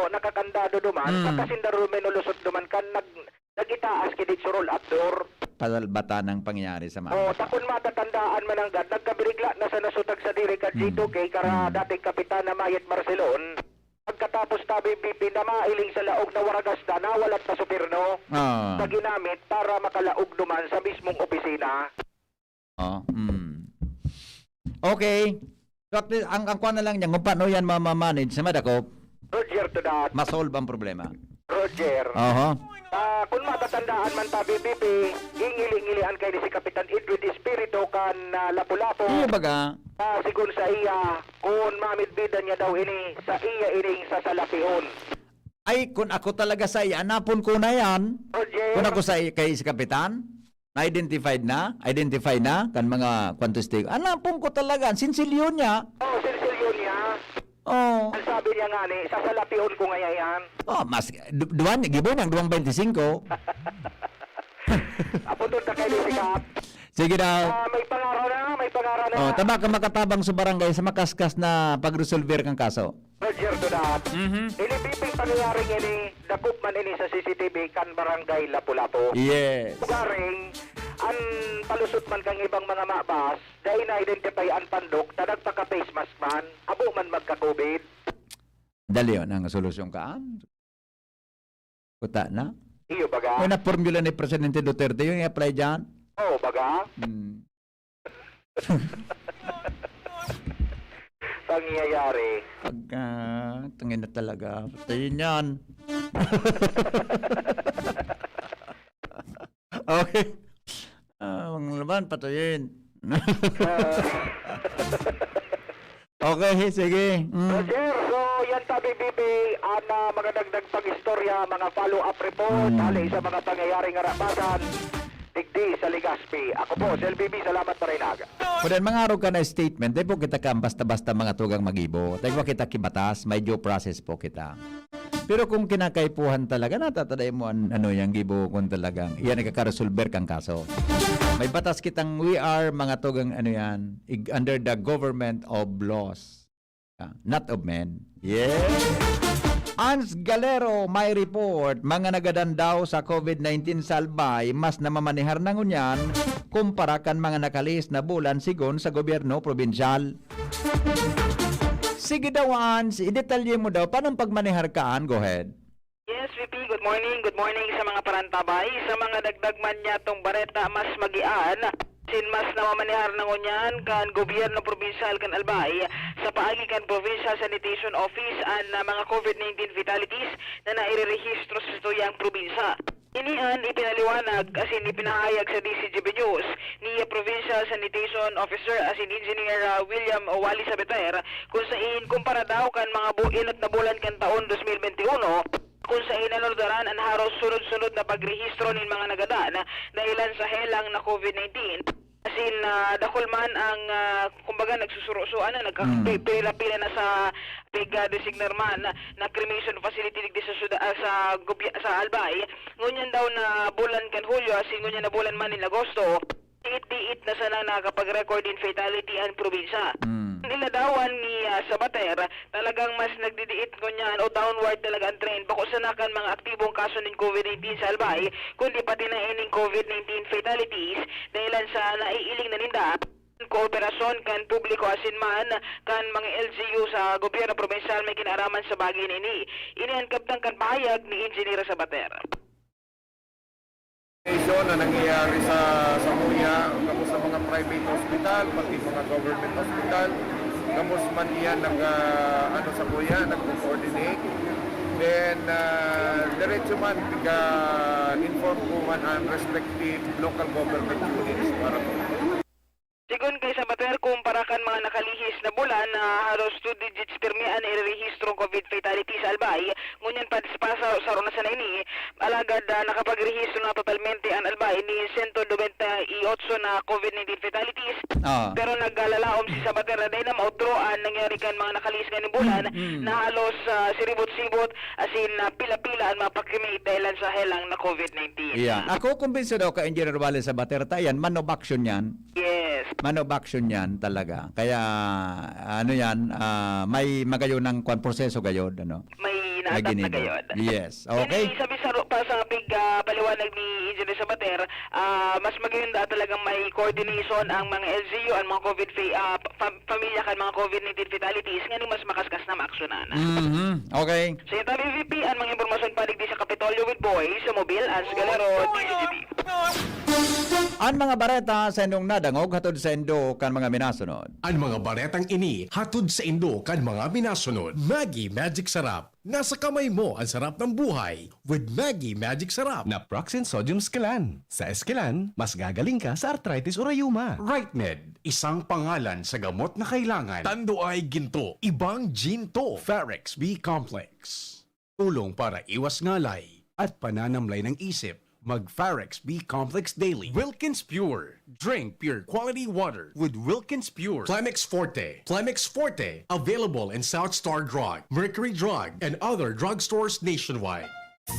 nakakandado duman, Hmm. pagkasindaro may nulusot duman kan nag-, nag-itaas kidit sa roll up door. Pasalbatan ang pangyayari sa mga Oh, bata. takon matatandaan man ang gad, nagkabirigla na sa nasutag sa diri ka Hmm. G two K kara Hmm. dating kapitan na Mayet Marcelon. Pagkatapos tabi, Bibi, na mailing sa laog na waragas na nawalat na supirno Ah. na ginamit para makalaog duman sa mismong opisina. Oh, mm. Okay. So, at least, ang, ang kwan na lang niyan, kung paano yan mamamanage sa madakop, Roger to that. ma-solve ang problema. Roger. Oho. Ah, kung matatandaan man tabi, Bibi, gingili-ngilian kaini si Kapitan Edwin Espiritu kan, ah, Lapu-Lapu. Iyo baga? Ah, sigon sa iya, kun mamidbidan niya daw ini, sa iya ining sasalapihon. Ay, kun ako talaga sa iya, anapon ko na yan. Roger. Kun ako sa i-, kay si Kapitan, na-identified na, identify na, kan mga kwan testigo. Anapon ko talaga, sinsilyo niya. Oh, sinsilyo niya. Oh. Ang sabi niya nga ni, sasalapihon ko ngaya yan. Oh, mas, du-, duwan, gibo niyang duwang bente singko. Apo, doon na kayo ni Sikap. Sige daw. Ah, may pangaraw na, may pangaraw na. Oh, tama ka makatabang sa barangay sa makaskas na pagresolver kang kaso. Roger to that. Mhm. Ini piping pangyayaring ini, dakop man ini sa C C T V kan Barangay Lapu-Lapu. Yes. Ugaring, an palusot man kang ibang mga mabas, dai na-identify an pandok, ta nagpaka-face mask man, abo man magka-COVID. Dali yun ang solusyon kaan. Kuta na. Iyo baga? May na-formula ni Presidente Duterte, yung i-apply dyan. Oo, baga? Hmm. Pangyayari. Pagka, tangin na talaga. Patayin yan. Okay. Ah, ang laban, patayin. Ah. Okay, sige. Mm. Roger, so yan tabi, Bibi, ang, ah, mga dagdag pang-istorya, mga follow-up report, Mm. hali sa mga pangyayaring arapasan. Digdi sa Legazpi. Ako po, si L B B. Salamat, Marinag. Pero mga arog ka na statement, di po kita kan basta-basta mga tugang magibo. Tayo kita kibatas, may due process po kita. Pero kung kinakaipuhan talaga, natataday mo an-, ano yang gibo kung talagang iyan nagkakaresolver kang kaso. May batas kitang we are mga tugang ano yan, ig-, under the government of laws. Ah, not of men. Yes. Ans Galero may report, mga nagadan daw sa COVID nineteen sa Albay, mas namamanehar na ngunyan kumpara kan mga nakalihis na bulan, sigon sa gobyerno probinsyal. Sige daw, Ans, idetalye mo daw, paano ang pagmanehar kaan? Go ahead. Yes, V P, good morning. Good morning sa mga parantabay. Sa mga dagdag man niyatong bareta, mas magian Asin mas namamanehar na ngunyan kan gobyerno probinsyal kan Albay sa paagi kan Provincial Sanitation Office an, ah, mga COVID nineteen fatalities na nairerehistro sa satuyang probinsya. Ini an ipinaliwanag asin ipinahayag sa D C G B News ni Provincial Sanitation Officer asin Engineer, ah, William Wally Sabater, kung sain kumpara daw kan mga bu-, inot na bulan kan taon dos mil bente uno, kung sain nanordaran an haros sunod-sunod na pagrehistro nin mga nagadan dahilan sa helang na COVID nineteen. Asin, ah, dakul man ang, ah, kumbaga, nagsusuroso, ano, nagka-, Mm. pi-, pila-pila na sa pig-, ah, designar man na cremation facility digdi sa syuda-, ah, sa gobya-, sa Albay. Ngunyan daw na bulan kan Hulyo, asin ngunyan na bulan man nin Agosto, diit-diit na sana nakakapag-record in fatality an probinsya. Mm. Niladawan ni, ah, Sabater, talagang mas nagdidiit ngunyan o downward talaga ang trend. Bako sana kan mga aktibong kaso nin COVID nineteen sa Albay, kundi pati na ining COVID nineteen fatalities, dahilan sa naiiling na ninda kooperasyon kan publiko asin man kan mga L G U sa gobyerno probinsyal may kinaaraman sa bagay na ini. Ini an kabtang kan pahayag ni Engineer Sabater. Issue na nangyayari sa, sa Muya, gabos sa mga private hospital, pati mga government hospital, gabos man iyan nag, ah, ano, sa Muya, nag-coordinate. Then, ah, diretso man, pika-inform ko man ang respective local government units para po. Sigon kay Sabater, kumpara kan mga nakalihis na bulan na haros two digits pirmi an irerehistrong COVID fatality sa Albay, ngunyan pa, pa sa, saro na sana ini, alagad, ah, nakapagrehistro na totalmente an Albay ni sento nobenta y otso na COVID nineteen fatalities. Ah. Pero naglalalaom si Sabater na dai na maotro an nangyari kan mga nakalihis nganing bulan Mm, mm. na halos, ah, siribot-sibot, asin, ah, pila-pila an mga pa-cremate dahilan sa helang na COVID nineteen. Yeah. Ako, kumbinsido ako kay Engineer Wally Sabater ta yan, man of action yan. Yes. Man of action yan talaga. Kaya, ano yan, ah, may magayon ng kwan, proseso gayod, ano? May May naatap na ginibo. gayod. Yes. Okay. Ini sabi sa ro-, pa sa pig, ah, paliwanag ni Engineer Sabater, ah, mas magayon da talagang may coordination ang mga L G U, ang mga COVID fa-, ah, fam-, pamilya kan mga COVID nineteen fatalities, ngani mas makaskas na maaksyonan. Mhm. Okay. Sa ito, V P, ang mga impormasyon padigdi sa Kapitolyo with Boy, sa Mobil, Ans Galero, D C G B. An mga bareta sa indong nadangog hatod sa indo kan mga minasunod. An mga baretang ini hatod sa indo kan mga minasunod. Maggi Magic Sarap. Nasa kamay mo ang sarap ng buhay with Maggi Magic Sarap. Naproxen Sodium Esquilan. Sa Esquilan, mas gagaling ka sa arthritis o rayuma. Rightmed, isang pangalan sa gamot na kailangan. Tando ay ginto, ibang gin to. Pharex B Complex. Tulong para iwas ngalay at pananamlay ng isip. Mag Pharex B Complex Daily. Wilkins Pure. Drink pure quality water with Wilkins Pure. Plemex Forte. Plemex Forte. Available in South Star Drug, Mercury Drug, and other drugstores nationwide.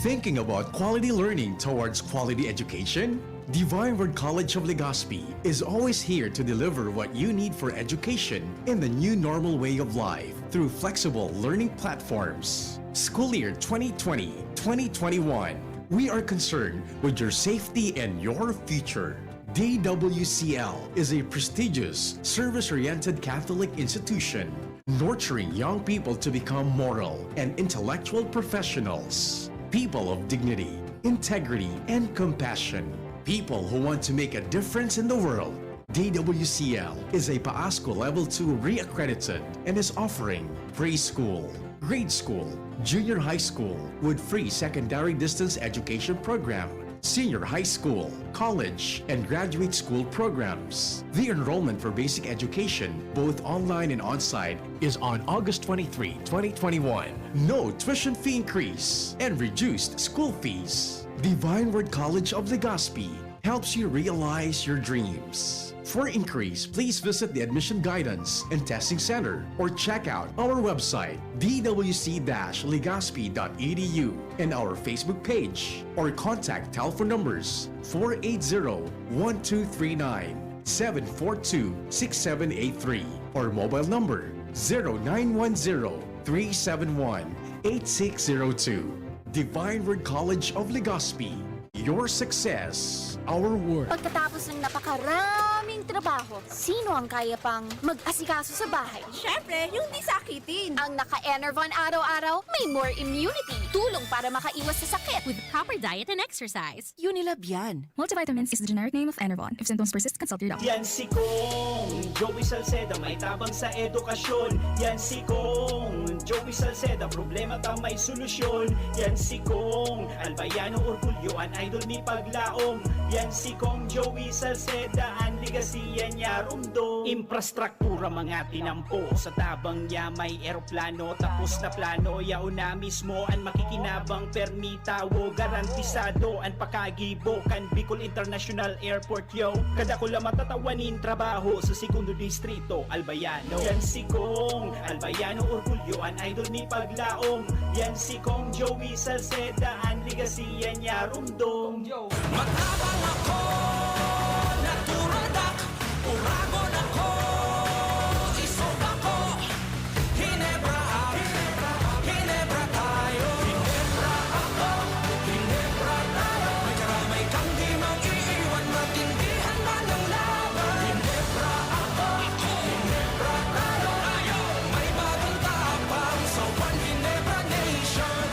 Thinking about quality learning towards quality education? Divine Word College of Legazpi is always here to deliver what you need for education in the new normal way of life through flexible learning platforms. School year twenty twenty, twenty twenty-one, we are concerned with your safety and your future. D W C L is a prestigious, service-oriented Catholic institution nurturing young people to become moral and intellectual professionals, people of dignity, integrity, and compassion, people who want to make a difference in the world. D W C L is a PAASCO Level two re-accredited and is offering preschool, grade school, junior high school with free secondary distance education program, senior high school, college, and graduate school programs. The enrollment for basic education, both online and on-site, is on August twenty-three, twenty twenty-one. No tuition fee increase and reduced school fees. Divine Word College of Legazpi helps you realize your dreams. For inquiries, please visit the Admission Guidance and Testing Center or check out our website, d w c dash legazpi dot e d u, and our Facebook page, or contact telephone numbers four eight zero, one two three nine, seven four two, six seven eight three, or mobile number zero nine one zero, three seven one, eight six zero two. Divine Word College of Legazpi. Your success, our work. Pagkatapos ng napakaraming Trabaho. Sino ang kaya pang mag-asikaso sa bahay? Siyempre, yung di sakitin. Ang naka-Enervon araw-araw, may more immunity. Tulong para makaiwas sa sakit. With proper diet and exercise. Unilab yan. Multivitamins is the generic name of Enervon. If symptoms persist, consult your doctor. Yan si Kong Joey Salceda, may tabang sa edukasyon. Yan si Kong Joey Salceda, problema ta may solusyon. Yan si Kong Albayano Orgulyo, an idol ni paglaom. Yan si Kong Joey Salceda, an legacy yan niya rumdom. Infrastruktura mga tinampo, sa tabang niya may eroplano. Tapos na plano, yaon na mismo an makikinabang. Permi tawo, garantisado an pakagibo kan Bicol International Airport, yo. Kadakula matatawa nin trabaho sa Segundo Distrito, Albayano. Yan si Kong Albayano Orgulyo, an idol ni paglaom. Yan si Kong Joey Salceda, an legacy yan niya rumdom. Matabang ako, natural dark. Uragon ako, isog ako. Hinebra ako, Hinebra tayo. Hinebra ako, Hinebra tayo. May karamay kang di mag-iiwan, matindihan man ang laban. Hinebra ako, Hinebra tayo. May bagong tapang sa One Hinebra Nation.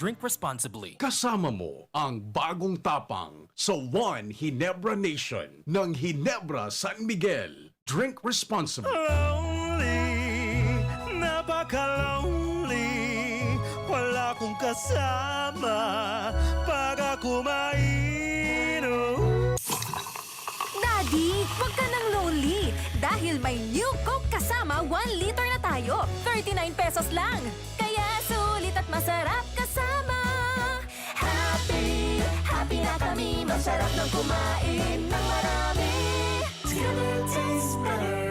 Drink responsibly. Kasama mo ang bagong tapang sa One Hinebra Nation ng Hinebra San Miguel. Drink responsibly. Lonely, napaka-lonely. Wala akong kasama pag ako mainom. Daddy, wag ka nang lonely dahil may New Coke kasama one liter na tayo. Thirty-nine pesos lang. Kaya sulit at masarap kasama. Happy, happy na kami. Masarap nang kumain ng marami. It's gonna taste better.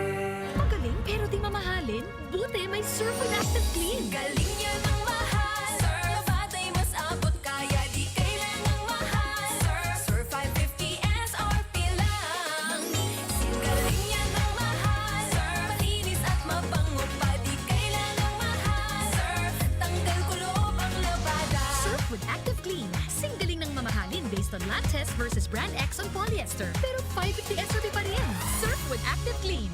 Magaling pero di mamahalin? Buti may Surf with Active Clean. Galing niya ng mahal. Surf. Mababa'y mas abot kaya di kailangang mahal. Surf. Surf five fifty S R P lang. Singgaling yan ng mahal. Surf. Malinis at mabango pa, di kailangang mahal. Surf. Tanggal kuloob ang labada. Surf with Active Clean. Singgaling ng mamahalin based on lab test versus brand X on polyester. Pero five fifty S R P pa rin. Surf with Active Clean.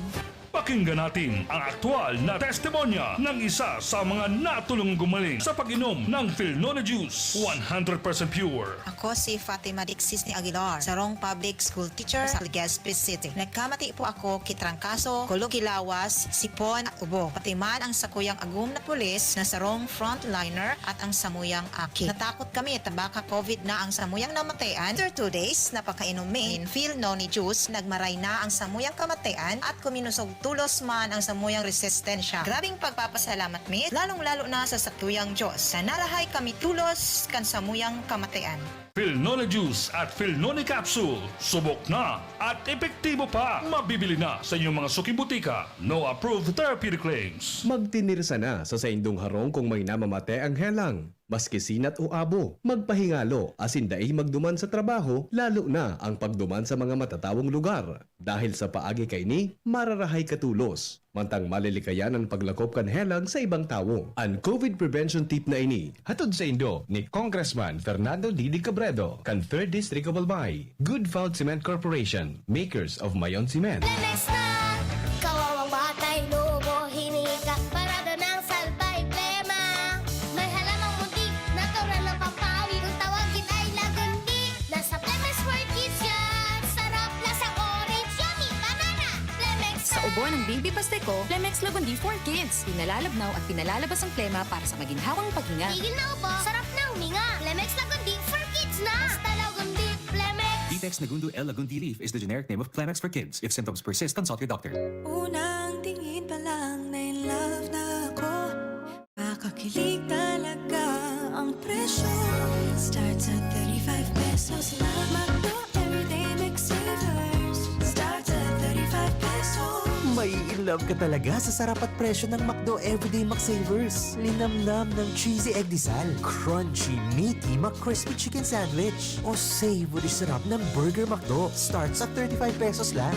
Pakinggan natin ang aktual na testimonya ng isa sa mga natulong gumaling sa pag-inom ng Filnone Juice, one hundred percent pure. Ako si Fatima Dixis ni Aguilar, sarong public school teacher sa Legazpi City. Nagkamati po ako ki trangkaso, kulog ki lawas, sipon at ubo. Pati man ang sakuyang agom na pulis na sarong frontliner at ang samuyang aki. Natakot kami ta baka covid na ang samuyang namatayan. After two days na pagkainom mi nin Filnone Juice, nagmaray na ang samuyang kamatayan at kuminusog tolos man ang samuyang resistensya. Grabeng pagpapasalamat mi, lalong-lalo na sa satuyang Diyos, na narahay kami tolos kan samuyang kamatayan. Filnone Juice at Filnone Capsule, subok na at epektibo pa. Mabibili na sa inyong mga suking butika. No approved therapeutic claims. Magtinirsa na sa saindong harong kung may namamate ang helang. Maski sinat o abo, magpahingalo asin dai magduman sa trabaho, lalo na ang pagduman sa mga matatawong lugar. Dahil sa paagi kaini, mararahay ka tolos. Mantang malilikayan an paglakop kan helang sa ibang tawo. An covid prevention tip na ini, hatod saindo ni Congressman Fernando Didi Cabredo, kan Third District of Albay. Good Found Cement Corporation, makers of Mayon Cement. Lemex na! Kawawang batay, lobo, hinika, parada ng salbay, plema. May halamang muntik, natural ng pampawi, kung tawagin ay lagundi. Nasa Lemex for Kids yan! Sarap, lasang orange, yummy, banana! Lemex Sa na! Ubo ng Baby Pasteco, Lemex Lagundi for Kids. Pinalalabnaw at pinalalabas ang plema para sa maginhawang paghinga. Tigil na ubo, sarap na huminga. Lemex Lagundi for Kids na! Basta Lagundi, Lemex! Vitex Nagundo L Lagundi leaf is the generic name of Clemex for Kids. If symptoms persist, consult your doctor. Unang tingin pa lang, na in love na ako. Makakilig talaga ang presyo. Starts at thirty-five pesos lang. McDo Everyday McSavers. Starts at thirty-five pesos. Mai-in-love ka talaga sa sarap at presyo ng McDo Everyday McSavers. Linamnam ng cheesy egg disal, crunchy, meaty McCrispy Chicken Sandwich, o savory sarap ng Burger McDo. Starts at thirty-five pesos lang.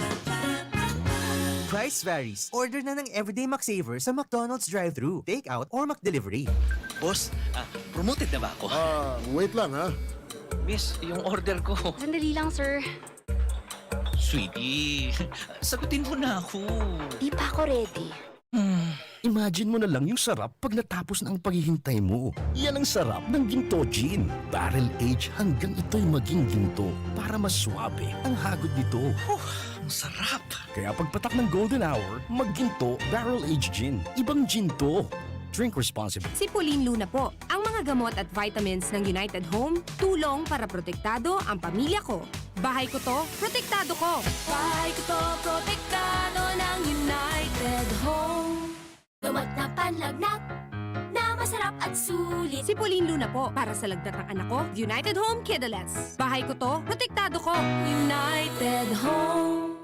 Price varies. Order na ng Everyday McSaver sa McDonald's drive-thru, take-out, or McDelivery. Boss, ah, promoted na ba ako? Ah, wait lang, ha. Miss, yung order ko. Sandali lang, sir. Sweetie, sagutin mo na ako. Di pa ako ready. Imagine mo na lang yung sarap pag natapos na ang paghihintay mo. Yan ang sarap ng Ginto Gin. Barrel age hanggang ito'y maging ginto para mas swabe ang hagod nito. Ang sarap! Kaya pagpatak ng golden hour, magginto barrel age gin. Ibang gin to. Drink responsibly. Si Pauline Luna po. Ang mga gamot at vitamins ng United Home, tulong para protektado ang pamilya ko. Bahay ko to, protektado ko. Bahay ko to, protektado ng United Home. Gamot na panlagnat na masarap at sulit. Si Pauline Luna po, para sa lagnat ng anak ko, United Home Kidalets. Bahay ko to, protektado ko. United Home.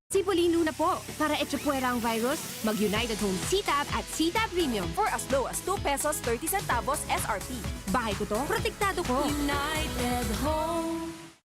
Si Pauline Luna po, para echapuwera ang virus, mag United Home C-Tab at C-Tab Premium. For as low as two pesos thirty centavos S R P. Bahay ko to, protektado ko. United Home.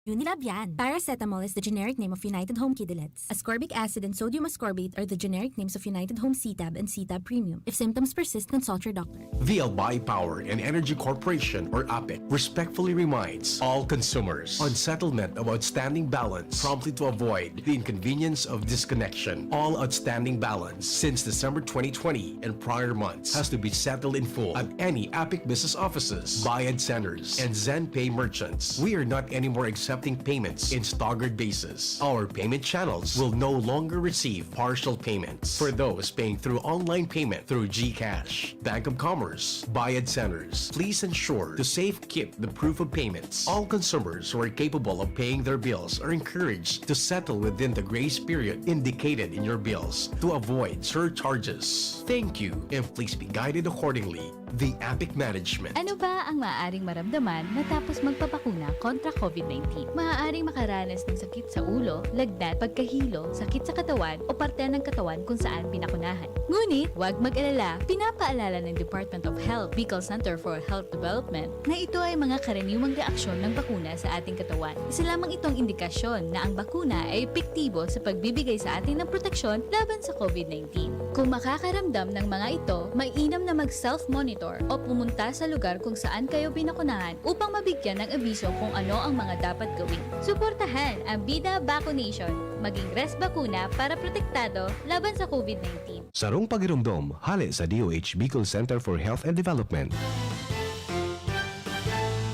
Unilabian. Paracetamol is the generic name of United Home Kidilets. Ascorbic acid and sodium ascorbate are the generic names of United Home C-Tab and C-Tab Premium. If symptoms persist, consult your doctor. The Albay Power and Energy Corporation, or APEC, respectfully reminds all consumers on settlement of outstanding balance promptly to avoid the inconvenience of disconnection. All outstanding balance since December twenty twenty and prior months has to be settled in full at any APEC business offices, Bayad Centers, and ZenPay merchants. We are not anymore accepting payments in staggered basis. Our payment channels will no longer receive partial payments. For those paying through online payment through GCash, Bank of Commerce, Bayad Centers, please ensure to safekeep the proof of payments. All consumers who are capable of paying their bills are encouraged to settle within the grace period indicated in your bills to avoid surcharges. Thank you, and please be guided accordingly. The APEC Management. Ano ba ang maaaring maramdaman matapos magpabakuna kontra COVID nineteen? Maaaring makaranas ng sakit sa ulo, lagnat, pagkahilo, sakit sa katawan o parte ng katawan kung saan binakunahan. Ngunit, huwag mag-alala, pinapaalala ng Department of Health, Bicol Center for Health Development, na ito ay mga karaniwang reaksyon ng bakuna sa ating katawan. Isa lamang itong indikasyon na ang bakuna ay epektibo sa pagbibigay sa atin ng proteksyon laban sa COVID nineteen. Kung makakaramdam ng mga ito, mainam na mag-self-monitor o pumunta sa lugar kung saan kayo binakunahan upang mabigyan ng abiso kung ano ang mga dapat gawin. Suportahan ang Bida Vaccination. Maging res bakuna para protektado laban sa COVID nineteen. Sarong pagiromdom, hale sa D O H Bicol Center for Health and Development.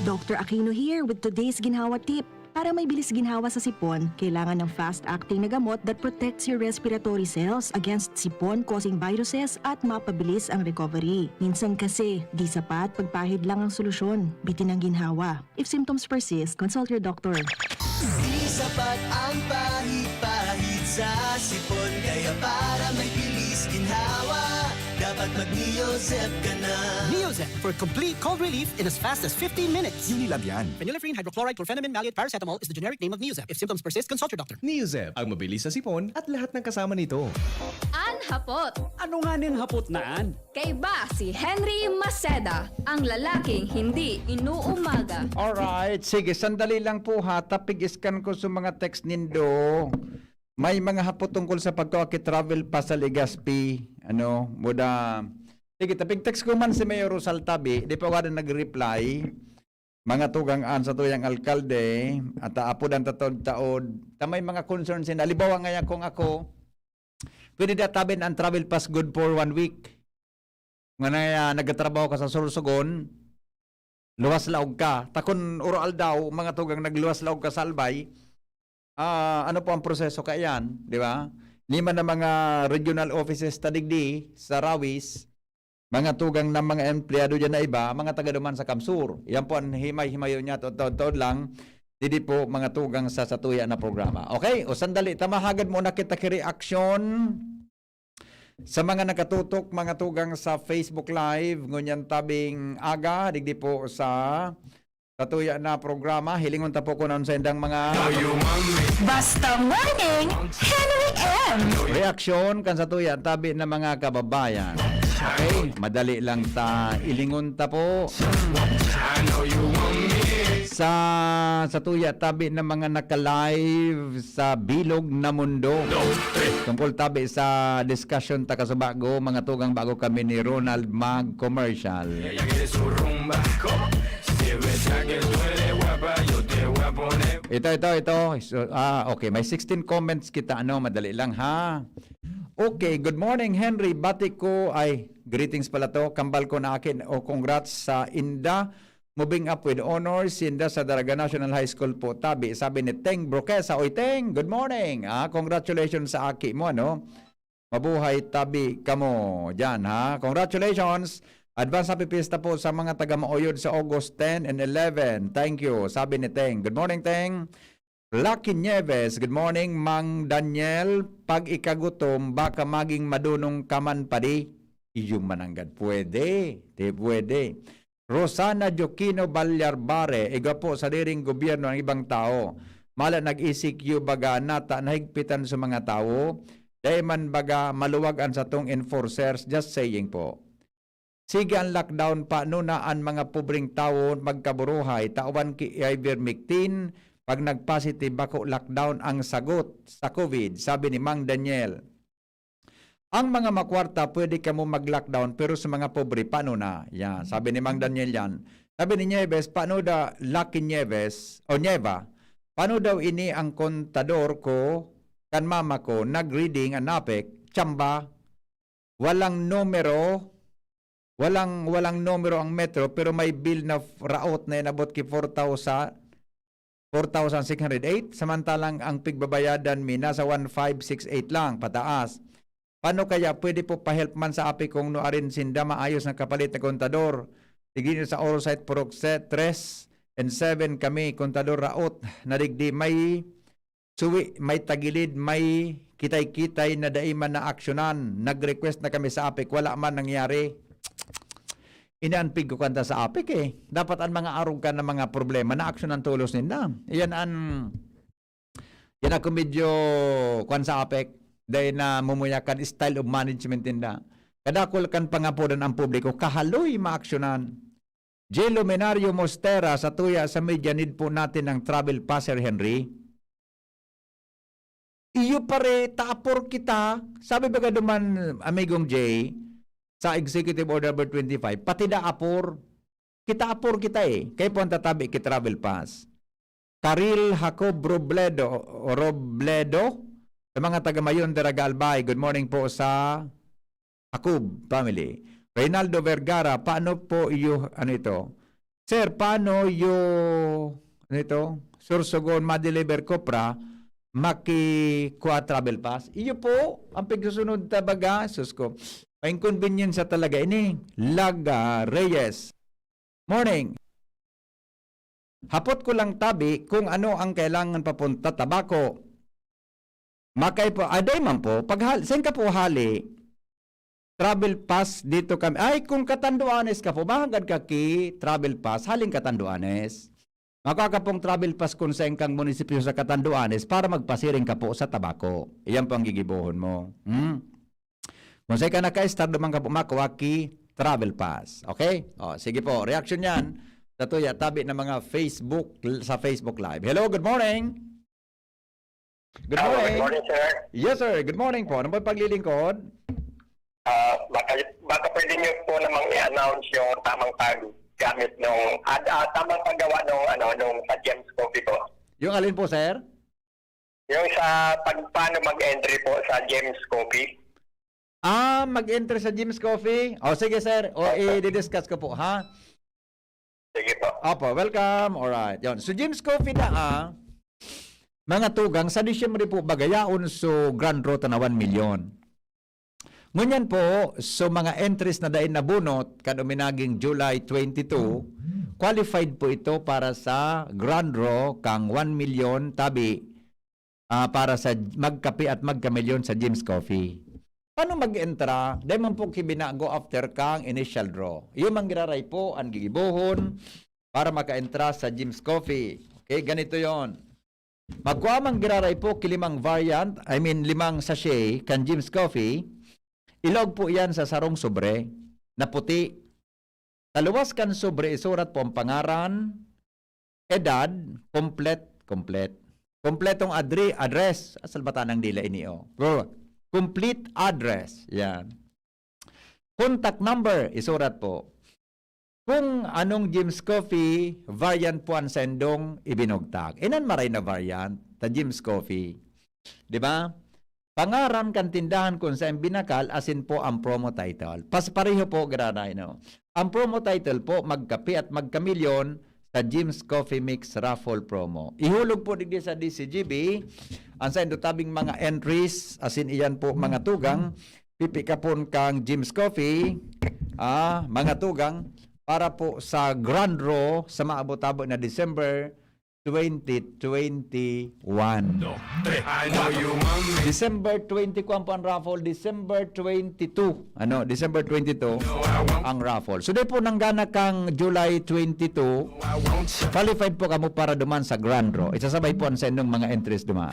Doctor Aquino here with today's Ginhawa Tip. Para may bilis ginhawa sa sipon, kailangan ng fast-acting na gamot that protects your respiratory cells against sipon-causing viruses at mapabilis ang recovery. Minsan kasi, di sapat pagpahid lang ang solusyon. Bitin ang ginhawa. If symptoms persist, consult your doctor. Di sapat ang pahid-pahid sa sipon, kaya para may bilis ginhawa, dapat mag-Neozep ka na. Neozep for complete cold relief in as fast as fifteen minutes. Unilab yan. Phenylephrine, hydrochloride, chlorphenamine maleate, paracetamol is the generic name of Neozep. If symptoms persist, consult your doctor. Neozep, ang mabilis sa sipon at lahat ng kasama nito. An hapot. Ano nga ning hapot na an? Kaiba si Henry Maceda, ang lalaking hindi inuumaga. Alright, sige, sandali lang po ha. Tapig-scan ko sa mga text nindo. May mga hapot tungkol sa pagkawaki travel pa sa Legazpi. Ano, muda. Sige, tapig-text ko man si Mayor Rosal Tabi, di pa wala nag-reply. Mga tugang an sa tuyang alkalde, at aapod ang taod-taod. Ta may mga concerns, halimbawa ngayon kung ako, pwede da tabi na ang travel pass good for one week. Nga na, ah, nagtatrabaho ka sa Sorsogon, luwas laog ka. Ta kun uro aldaw, mga tugang nagluwas laog ka sa Albay, ah, ano po ang proseso kaiyan, di ba? Lima na mga regional offices ta digdi sa Rawis, mga tugang na mga empleyado diyan na iba, mga taga duman sa Kamsur. Yan po ang himay-himayo niya, taod-taod lang. Didi po, mga tugang sa satuya na programa. Okay, o sandali, ta mahagad muna kita ki reaksyon. Sa mga nakatutok, mga tugang sa Facebook Live, ngunyan tabing aga, digdi po sa satuya na programa, hilingon ta po kun ano sa indang mga Basta Morning, Henry M. Reaksyon kan satuya tabi na mga kababayan. Okay, madali lang ta ilingon ta po. Sa satuya tabi na mga naka-live sa Bilog na Mundo. Tungkol tabi sa discussion ta kasubago, mga tugang, bago kami ni Ronald mag-commercial. Ito, ito, ito. So, ah, okay, may sixteen comments kita, ano, madali lang, ha? Okay, good morning, Henry. Bati ko, ay, greetings pala to. Kambal ko na akin. O, congrats sa inda. Moving up with honors, sinda sa Daraga National High School po, tabi. Sabi ni Teng Broquesa, "Oy, Teng, good morning. Ah, congratulations sa aki mo, ano? Mabuhay tabi kamo dyan, ha? Congratulations! Advance happy fiesta po sa mga taga Mauyod sa August ten and eleven. Thank you," sabi ni Teng. Good morning, Teng. Lucky Nieves, good morning, Mang Daniel. Pag ikagutom, baka maging madunong ka man, padi. Iyo mananggad. Pwede. Di pwede. Rosana Joquino Balyarbare, igwa po sadiring gobyerno ang ibang tao. Mala nag-E C Q baga nata nahigpitan sa mga tawo. Dai man baga maluwag an satong enforcers. Just saying po. Sige ang lockdown, paano na an mga pobreng tawo magkaburuhay, tawan ki ivermectin, pag nag-positive bako lockdown ang sagot sa COVID, sabi ni Mang Daniel. Ang mga makwarta, pwede kamo mag-lockdown, pero sa mga pobre, paano na? Yan, sabi ni Mang Daniel yan. Sabi ni Nieves, paano da, Lucky Nieves, o Nieva, paano daw ini ang kontador ko kan mama ko, nag-reading an APEC, chamba, walang numero, walang, walang numero ang metro, pero may bill na f-, raot na inabot ki four thousand, four thousand six hundred eight, samantalang ang pigbabayadan mi nasa one five six eight lang, pataas. Paano kaya pwede po pa-help man sa APEC kung nuarin sinda maayos na kapalit na kontador? Digdi sa Orsay, Purok se-, tres and seven kami, kontador raot na digdi may suwi, may tagilid, may kitay-kitay na dai man naaksyonan. Nag-request na kami sa APEC, wala man nangyari. Inaanpig ko kanta sa APEC eh. Dapat ang mga arog ka na mga problema na aksyonan tolos ninda. Iyan an, yan ako medyo kwan sa APEC. Dahil na mumuyakan style of management ninda. Kadakol kan pangapodan ang publiko, kahaloy maaksyonan. J. Luminario Mostera, sa tuya sa media, need po natin ng travel pass, Sir Henry. Iyo pare, taapor kita. Sabi baga duman, Amigong J, sa Executive Order Number twenty-five, pati da apor. Kita apor kita eh. Kaya po ang tatabi ki travel pass. Karil Jacob Robledo, Robledo, sa mga taga Mayon, Daraga, Albay. Good morning po sa Jacob family. Reynaldo Vergara, paano po iyo, ano ito? Sir, paano iyo, ano ito? Sursogon, ma-deliver ko pra, makikua travel pass? Iyo po, ang pagsusunod ta baga, sus ko. Ma-inconvenience talaga ini. Laga Reyes. Morning. Hapot ko lang tabi kung ano ang kailangan papunta Tabaco. Makay po, aday man po, pag hal-, saan ka po hali? Travel pass dito kami. Ay, kung Catanduanes ka po, mahagad ka ki travel pass, haling Catanduanes. Makaka pong travel pass kung saan kang munisipyo sa Catanduanes para magpasiring ka po sa Tabaco. Iyan po ang gigibohon mo. Hmm? Kung saan ka naka-start, duman ka po makuha ki travel pass. Okay? O, sige po. Reaction yan sa tuya tabi ng mga Facebook, sa Facebook Live. Hello, good morning. Good Hello, good morning. morning, sir. Yes, sir. Good morning po. Ano ba paglilingkod? Ah, baka, baka pwede niyo po namang i-announce yung tamang paggamit nung, ad-, ah, tamang paggawa nung, ano, nung sa Gems Coffee po. Yung alin po, sir? Yung sa pag, paano mag-entry po sa Gems Coffee? Ah, mag-entry sa Gems Coffee? O, sige, sir. O, Opo. i-discuss ko po, ha? Sige po. Opo, welcome. Alright. Yun. So, Gems Coffee na, ah, mga tugang, sa Disyembre po, bagayaon so Grand Draw ta na one million. Ngunyan po, so mga entries na dai nabunot, kan uminaging July twenty-two, qualified po ito para sa Grand Draw kang one million tabi, ah, para sa magkape at magkamilyon sa Gems Coffee. Paano mag-entra? Dai man po ki binago after kang initial draw. Iyo man giraray po an gigibohon para maka-entra sa Gems Coffee. Okay, ganito yon. Magkua man giraray po ki limang variant, I mean, limang sachet kan Gems Coffee. Ilaog po iyan sa sarong sobre na puti. Sa luwas kan sobre, isurat po ang pangaran, edad, komplet-, komplet-, kompletong adre-, address. Asal bata ng dila ini, oh. Bro, complete address. Yan. Contact number, isurat po. kung anong Jim's Coffee variant po an saindong ibinugtak. Inan maray na variant ta Jim's Coffee. Di ba? Pangaran kan tindahan kung saen binakal, asin po ang promo title. Pas pareho po, giraray, no? Ang promo title po, magkape at magkamilyon sa Jim's Coffee Mix Raffle Promo. Ihulog po digdi sa D C G B, ang saindo tabing mga entries, asin iyan po mga tugang, pipikapon kang Jim's Coffee, ah, mga tugang, para po sa Grand Draw sa maabot-abot na December twenty twenty-one. Dos, tres. I know you want me. December twenty, kuwan po ang raffle. December twenty-two. Ano? December twenty-two ang raffle. So, di po nanggana kang July twenty-two, qualified po kamo para duman sa Grand Draw. Isasabay po ang saindong mga entries duman.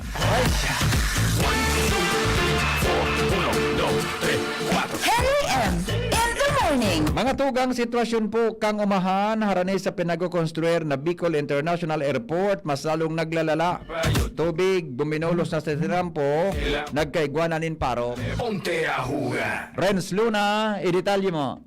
One, two, three, four. Uno, dos, tres, cuatro. Henry M in the morning. Mga tugang, sitwasyon po kan umahan harani sa pinagkokonstruir na Bicol International Airport, mas lalong naglalala. Tubig, buminulos na sa tinampo, nagkaigwa na nin paro. Ponte Ahuga. Renz Luna, idetalye mo.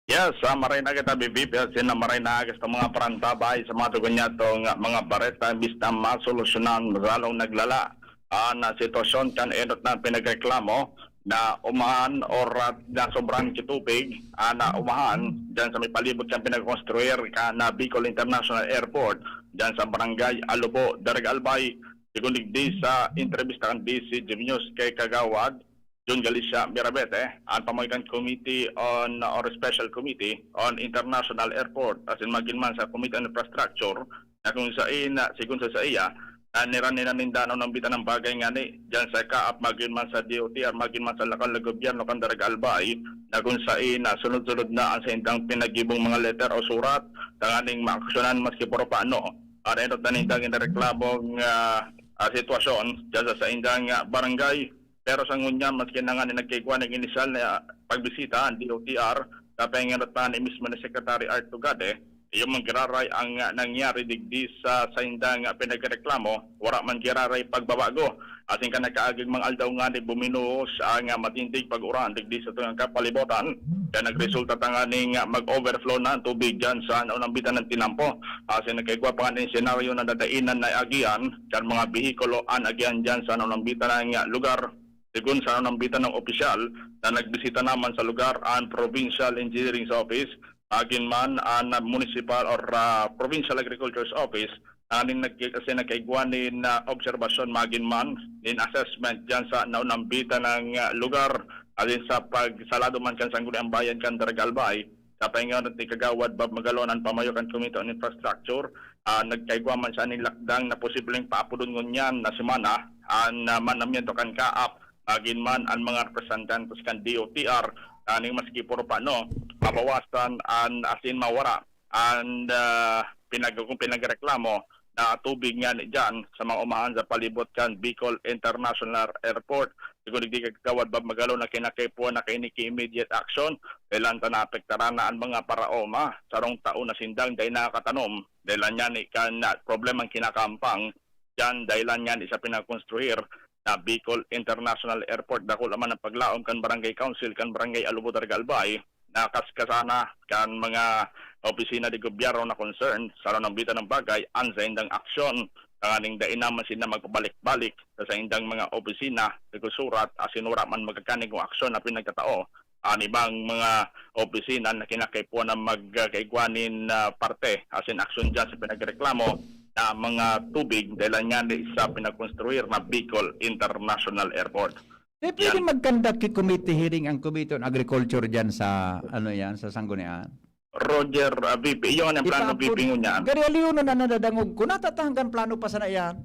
Yes, ah, maray na kita, B P P, asin na maray na kita mga parantabay sa mga tugon niya tong, ah, mga bareta, imbis na masolusyonan, mas lalong naglala, ah, na sitwasyon kan enot na pinagreklamo na umahan or, ah, nasobrahan ki tubig, ah, na umahan diyan sa may palibot kan pinagkonstruir kan, ah, Bicol International Airport, diyan sa Barangay Alubo, Daraga Albay. Sigon digdi sa entrevista kan D C G B News kay Kagawad John Galicia Mirabete, an pamoy kan Committee on or Special Committee on International Airport, asin magin man sa Committee on Infrastructure, na kung sain, na sigon sa saiya, na niraninan ninda an unang bitan ng bagay ngani, diyan sa kaap magin man sa D O T R, magin man sa lokal na gobyerno kan Daraga Albay, na kung sain na sunod-sunod na ang saindang pinagibong mga letter o surat, tanganing maaksyonan maski puro paano. Ang enot na nindang inareklamong, ah, ah, sitwasyon diyan sa saindang, ah, barangay. Pero sa ngunyan, maski na nga ni nagkaigwa ning inisyal na pagbisita ang D O T R, napahinganot pa ni mismo ni Secretary Art Tugade, iyo man giraray ang, ah, nangyari digdi sa saindang, ah, pinagreklamo, wara man giraray pagbabago. Asin kan nakaaging mga aldaw ngani buminuhos ang, ah, matindig pag-uran digdi sa tungang kapalibotan, kaya nagresulta tanganing, ah, mag-overflow na ang tubig diyan sa naunambitan ng tinampo. Asin nagkaigwa pa nga nin senaryo na dadainan na agihan kan mga behikulo an agihan diyan sa naunambitan ng, ah, lugar. Sigon sa naunambitan ng opisyal na nagbisita naman sa lugar ang Provincial Engineering Office, magin man an Municipal or, ah, Provincial Agriculture's Office, asin nag-, asin nagkaigwa nin, ah, obserbasyon magin man nin assessment diyan sa naunambitan ng, ah, lugar, asin sa pagsalado man kan Sangguniang Bayan kan Daraga Albay, sa paingon ni Kagawad Bob Magalon, an pamayo kan Committee on Infrastructure, ah, nagkaigwa man siya nin lakdang na posibleng paapodon ngunyan na semana an, ah, manamiento kan kaap, magin man an mga representantes kan D O T R, tanganing maski puro pa, no, mabawasan an asin mawara an, ah, pinag-, kung pinagreklamo na tubig ngani diyan sa mga umahan sa palibot kan Bicol International Airport. Sigon digdi kay Kagawad Bob Magalon na kinakaipuhan na kaini ki immediate action, dahil ta naapektaran na an mga paraoma, sarong taon na sindang dai nakakatanom, dahil ngani kan, ah, problemang kinakahampang diyan, dahilan ngani sa pinakonstruhir na Bicol International Airport. Dakula man ang paglaom kan Barangay Council kan Barangay Alubo, Daraga Albay, na kaskasana kan mga opisina de gobyerno na concern sa naunambitan ng bagay an saindang aksyon, tanganing dai naman sinda magpabalik-balik sa saindang mga opisina, nagsusurat, asin wara man magkakaning kung aksyon na pinagtatao an ibang mga opisina na kinakaipuhan na magkaigwa nin, ah, parte asin aksyon diyan sa pinagreklamo na mga tubig dahil ngani sa pinagkonstruir na Bicol International Airport. Eh, pwede Yan. Mag-conduct ki committee hearing ang Committee on Agriculture diyan sa, ano yan, sa Sanggunian? Roger, ah, V P, iyo nga ang plano, Ipaapod-, V P, ngunyan. Gari, aliw na nadadangog ko. Natatanggan plano pa sana yan.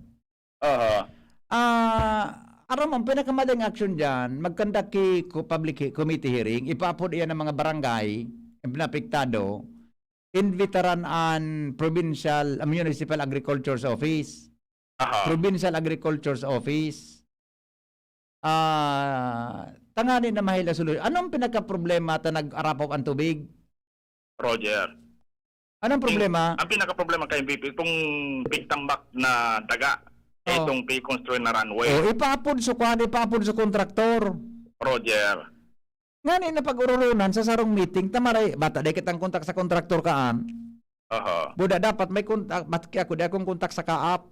Aha. Ah, aram mo, ang pinakamaling aksyon diyan, mag-conduct ki ko-, public he-, committee hearing, ipaapod iyan ng mga barangay, ang pinapektado, imbitaran an provincial, ah, municipal agriculture's office. Aha. Provincial Agriculture's Office. Ah, tangani na mahila solusyon. Anong pinakaproblema ta nag-arapaw ang tubig? Roger. Anong Yung, problema? Ang pinakaproblema kay V P, itong pigtambak na daga, Oh. itong pikonstruy na runway. Oh, ipaapod sa kwan, ipaapod sa kontraktor. Roger. Ngani na pag-ororonan sa sarong meeting, ta maray, bata, dai kitang kontak sa kontraktor kaan. Aha. Buda, dapat may kontak, bat kaya ako, di akong kontak sa kaap.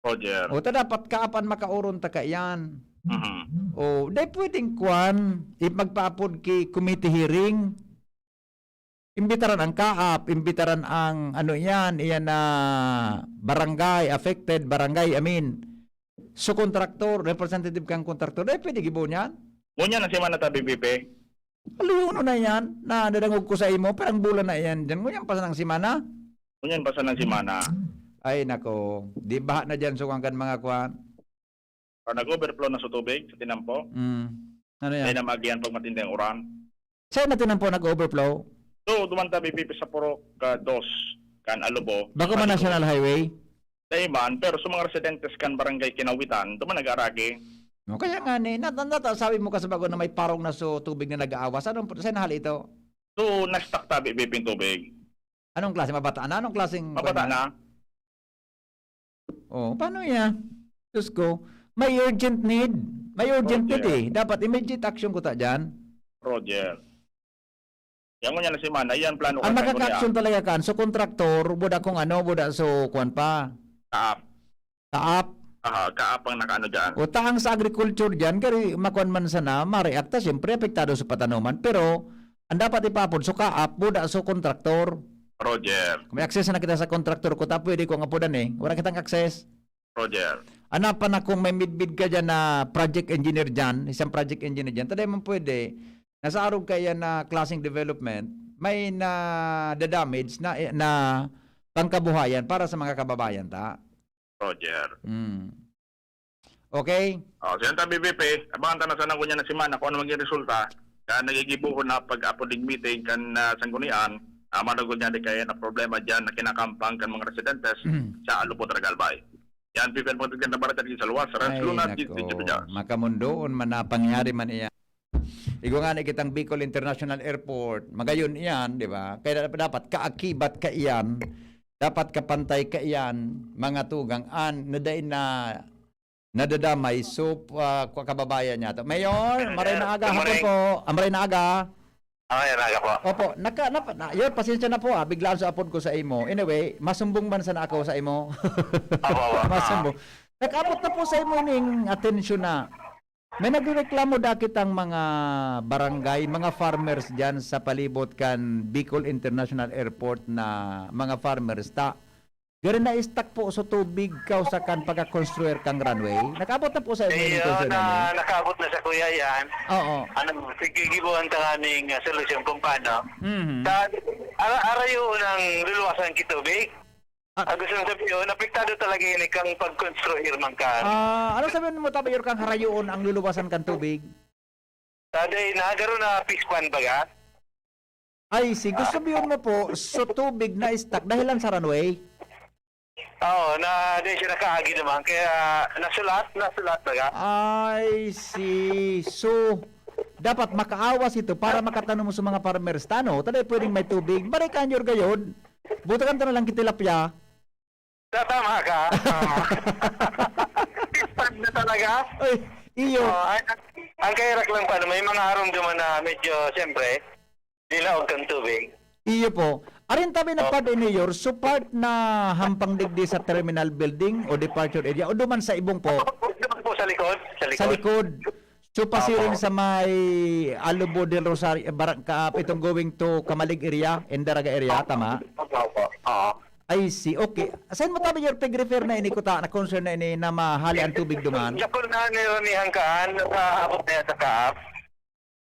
Roger. O, ta dapat kaap an makauron ta kaiyan. Mhm. O, dai pwedeng kwan, i-, magpaapod ki committee hearing. Imbitaran ang kaap, imbitaran ang ano iyan, iyan na barangay, affected barangay, I mean. So, kontraktor, representative kang kontraktor, dai pwede gibo niyan? Ngunyan na semana ta, B P P. Aluyono na iyan, nadadangog ko sa imo, parang bulan na iyan diyan. Ngunyan pa sanang semana? Ngunyan pa sanang semana. Ay, nako. Di baha na diyan, so, kan mga kwan? Ah, nag-overflow na sa tubig sa tinampo. Mm. Ano yan? Kaya na maagihan pag matinding uran. Saan na tinampo nag-overflow? So, duman ta, B P P, sa Purok, ah, dos, kan Alubo. Bako man National Highway? Dai man, pero sa mga residentes kan Barangay Kinawitan, duman nag-aaragi. No, kaya nga ni, nat-, nat-, sabi mo kasi bago na may parong na so tubig na nag-aawas. Anong, saan hali ito? So, na-stuck tabi, B P P, yung tubig. Anong klase? Mabata na? Anong klaseng Mabata kwan na? Oh, paano yan? Diyos ko, may urgent need. May urgent need Roger. eh. Dapat immediate action ko ta dyan. Roger. Yan ngunyan na semana, yan plano Ang ka sa makaka-action ngunyan. talaga kan, so kontraktor, buda kung ano, buda so kwan pa. Kaap. Kaap. Aha, kaap ang nakaano dyan. O taang sa agriculture dyan, kari makuan man sana, ma-react ta, siyempre, apektado sa patanuman. Pero, ang dapat ipaapod, so kaap, buda so kontraktor. Roger. Kung may access na kita sa kontraktor ko, ta pwede ko ang apodan eh. Wala kitang access. Roger. Ana pa na kung may midbid ka dyan na project engineer dyan, isang project engineer dyan, taday man pwede, nasa arog ka yan na klaseng development, may na-damage na, na pangkabuhayan para sa mga kababayan ta. Roger. Mm. Okay? Oh, so yan ta, B P P, abangan ta na sana ngunyan na semana kung ano maging resulta. Kaya nagigibuhon na pag-apodig meeting kan, ah, sanggunian, ah, manugod niya di kaya na problema dyan na kinakampang kan mga residentes Mm. sa Alubo, Tarag Albay. Yan, P P N Pagtagyan na Barata, Digin sa Luwas, Renz Ay, Luna, nako. Digin sa Pinas. Makamundoon man na pangyari man iyan. Igwa nga na kitang Bicol International Airport, magayon iyan, di ba? Kaya dapat, dapat kaakibat ka iyan, dapat kapantay ka iyan, mga tugang, an, na dai na nadadamay, so, ah, kwa-, kababayan niya to. Mayor, Yes, maray sir. na aga, Good hapon morning. po. Ah, maray na aga. Ah, maray na aga po. Opo, naka-, napa-, na, yun, pasensya na po, ah, biglaan sa apod ko sa imo. Anyway, masumbong man sana ako sa imo. Opo, opo. Masumbong. Ah. Nag-abot na po sa imo ining atensyon na may nagrereklamo dakit ang mga barangay, mga farmers diyan sa palibot kan Bicol International Airport na mga farmers ta. Gari na-stuck po sa tubig kausa kan pagkakonstruir kang runway. Nakaabot na po sa inyo yung Iyo, concern na, namin? nakaabot na sa kuya yan. Oo. Ano, sige, gibuhan ta nga ning, ah, solusyon kung paano. Mhm. Sa, ara-, arayo nang luluwasan kitubig. Ah. Ang gusto nang sabihin, apektado talaga ini kang pagkonstruir man ka. Ah, ano sabihin mo, Tabayor, kang harayoon ang luluwasan kan tubig? Sabi, nagaro na fish pond baga? Ay, si, gusto Ah. sabihin mo po, so tubig na stuck dahilan sa runway? Oo, na, di siya nakaagi naman, kaya nasulat, nasulat baga? I see. So, dapat makaawas ito para makatanom mo sa mga farmers. Tano, taday pwedeng may tubig. Balikan nyo gayod. Butakan ta na lang kitilapya. Ta-, tama ka. Oo. Fish pond na talaga? Ay, iyo. Oo, ang, ang kahirak lang pa, may mga harong duman na medyo, siyempre, nilaog kang tubig. Iyo po. Arin tabi na Oh. pad, Mayor, so part na hampang digdi sa terminal building o departure area o duman sa ibong po? Duman po sa likod, sa Sa likod. likod. So, pasiring Opo. sa may Alubo del Rosario, eh, barang-, ka-, itong going to Camalig area, Indaraga area, tama? Opo, opo. Oo. I see. Okay. Saan mo tabi your pag-refer na ini, kuta, na concern na ini na mahali ang tubig duman? Dakul na niramihan kaan, nakaabot na yan sa kaap.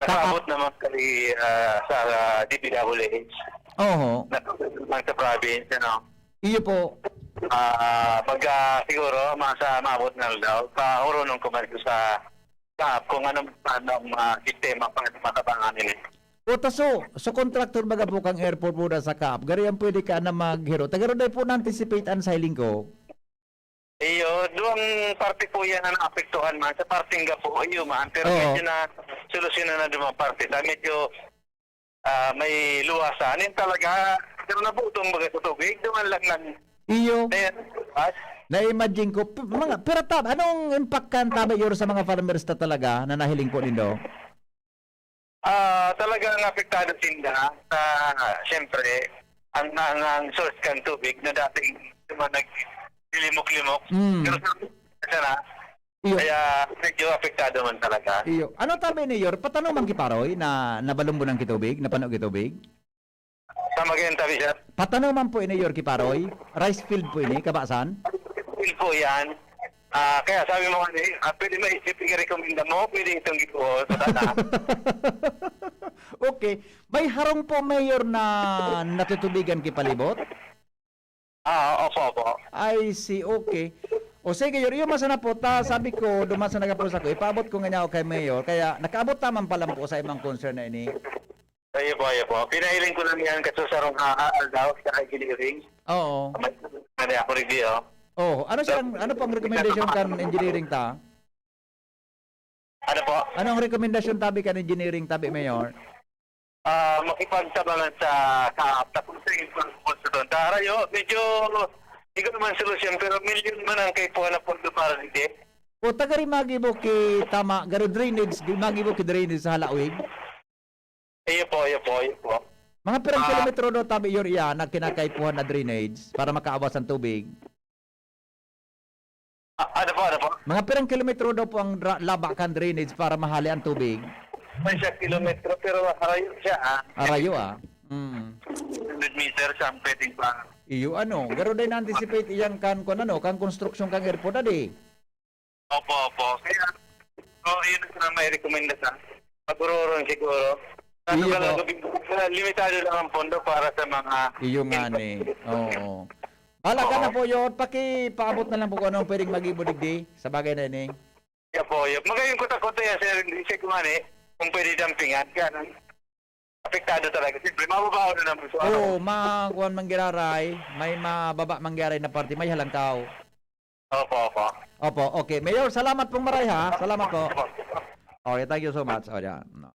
Nakaabot Kaap. naman kay, ah, sa, ah, D P W H. Oho. Nakaabot naman sa province, ano? Iyo po. Ah, pag, ah, siguro, mga sa maabot na daw, pahuronon ko man sa kaap kung anong, anong, ah, sistema para matabangan ini. O, ta so, so contractor baga po kang airport po na sa kaap, gari ang pwede ka na maghiro. Tagaro dai po na-anticipate an sa hiling ko. Iyo, duwang parte po yan ang naapektuhan man. Sa parteng gapo, iyo man. Pero Oo. medyo na solusyonan na duwang parte. Sa medyo, ah, may luwasan. Yan talaga, pero nabutong baga sa tubig. Duman lang lang. Iyo. Ayan, bukas. Na-imagine ko, p-, mga, pero tab-, anong impact kan tabi, Yor, sa mga farmers ta talaga na nahiling po nindo? Ah, talagang apektado sinda sa, siyempre, ang, ang, ang source kan tubig na dating naman naglilimok-limok. Mm. Pero sa, sana, Iyo. Kaya medyo apektado man talaga. Iyo. Ano tabi, Mayor? Patano man ki paroy na nabalumbunan ki tubig, napano ki tubig? Sa Magayan tabi, sir. Patano man po ini, Mayor, ki paroy? Rice field po ini, kabasan? Field po yan. Ah, kaya sabi mo nga, eh, ah, pwede maisip yung rekomenda mo, pwede itong gituo sa sana. Okay. May harong po, Mayor, na natutubigan ki palibot? Ah, opo, opo. I see, okay. O sige, Yor, iyo man sana po, ta, sabi ko, duman sa nagapos ako, ipaabot ko nga niya kay Mayor, kaya nakaabot taman pa lang po sa imong concern na ini. Ayo po, ayo po. Pinahiling ko lang yan kasi sa rong, ah, ah, aldaw, sa engineering. Oo. Ano ako, review, oh. Oh, ano siya, ang- ano pang recommendation kan engineering ta? Ano po? Ano ang rekomendasyon tabi kan engineering tabi, Mayor? Ah, makipagtabangan sa, sa tapos sa infrastructure doon. Sa Arayo, medyo, di ko naman solusyon, pero milyon man ang kaipuhan na pondo para dito. O, taga rin magibo ki tama, garo drainage, di magibo ki drainage sa halawig? Iyo po, iyo po, iyo po. Mga pirang Ah. kilometro daw tabi, Yor, iyan na kinakaipuhan na drainage para makaawas ang tubig? Ah, ano po, ano po? Mga pirang kilometro daw po ang dra-, laba kan drainage para mahali ang tubig? May siya kilometro, pero harayo siya, ah. Arayo, ah. Mm. Hundred meters ang pwedeng pa. Iyo, ano, garo din na-anticipate iyang kan, kung ano, kan konstruksyon kang airport, adi? Opo, opo. Kaya, oh, yun ang may rekomenda sa pagururong siguro. Kaso Iyo ka lang, po. gabi-, limitado lang ang pondo para sa mga Iyo nga infra- ni. Oo. Bahala ka Oo. na po, Yor. Pakipaabot na lang po kung anong pwedeng mag-ibo digdi sa bagay na ini. Iya po, iya. Magayon ko takot yan, sir. Hindi siya kumani kung pwede dampingan. Kaya nang apektado talaga. Siyempre, mababaho na naman sa Oo, ma-, kuwan man giraray, may mababa man giraray na parte, may halangkaw. Opo, opo. Opo, okay. Mayor, salamat pong maray, ha? Salamat po. Opo. Okay, thank you so much. O, yan. No.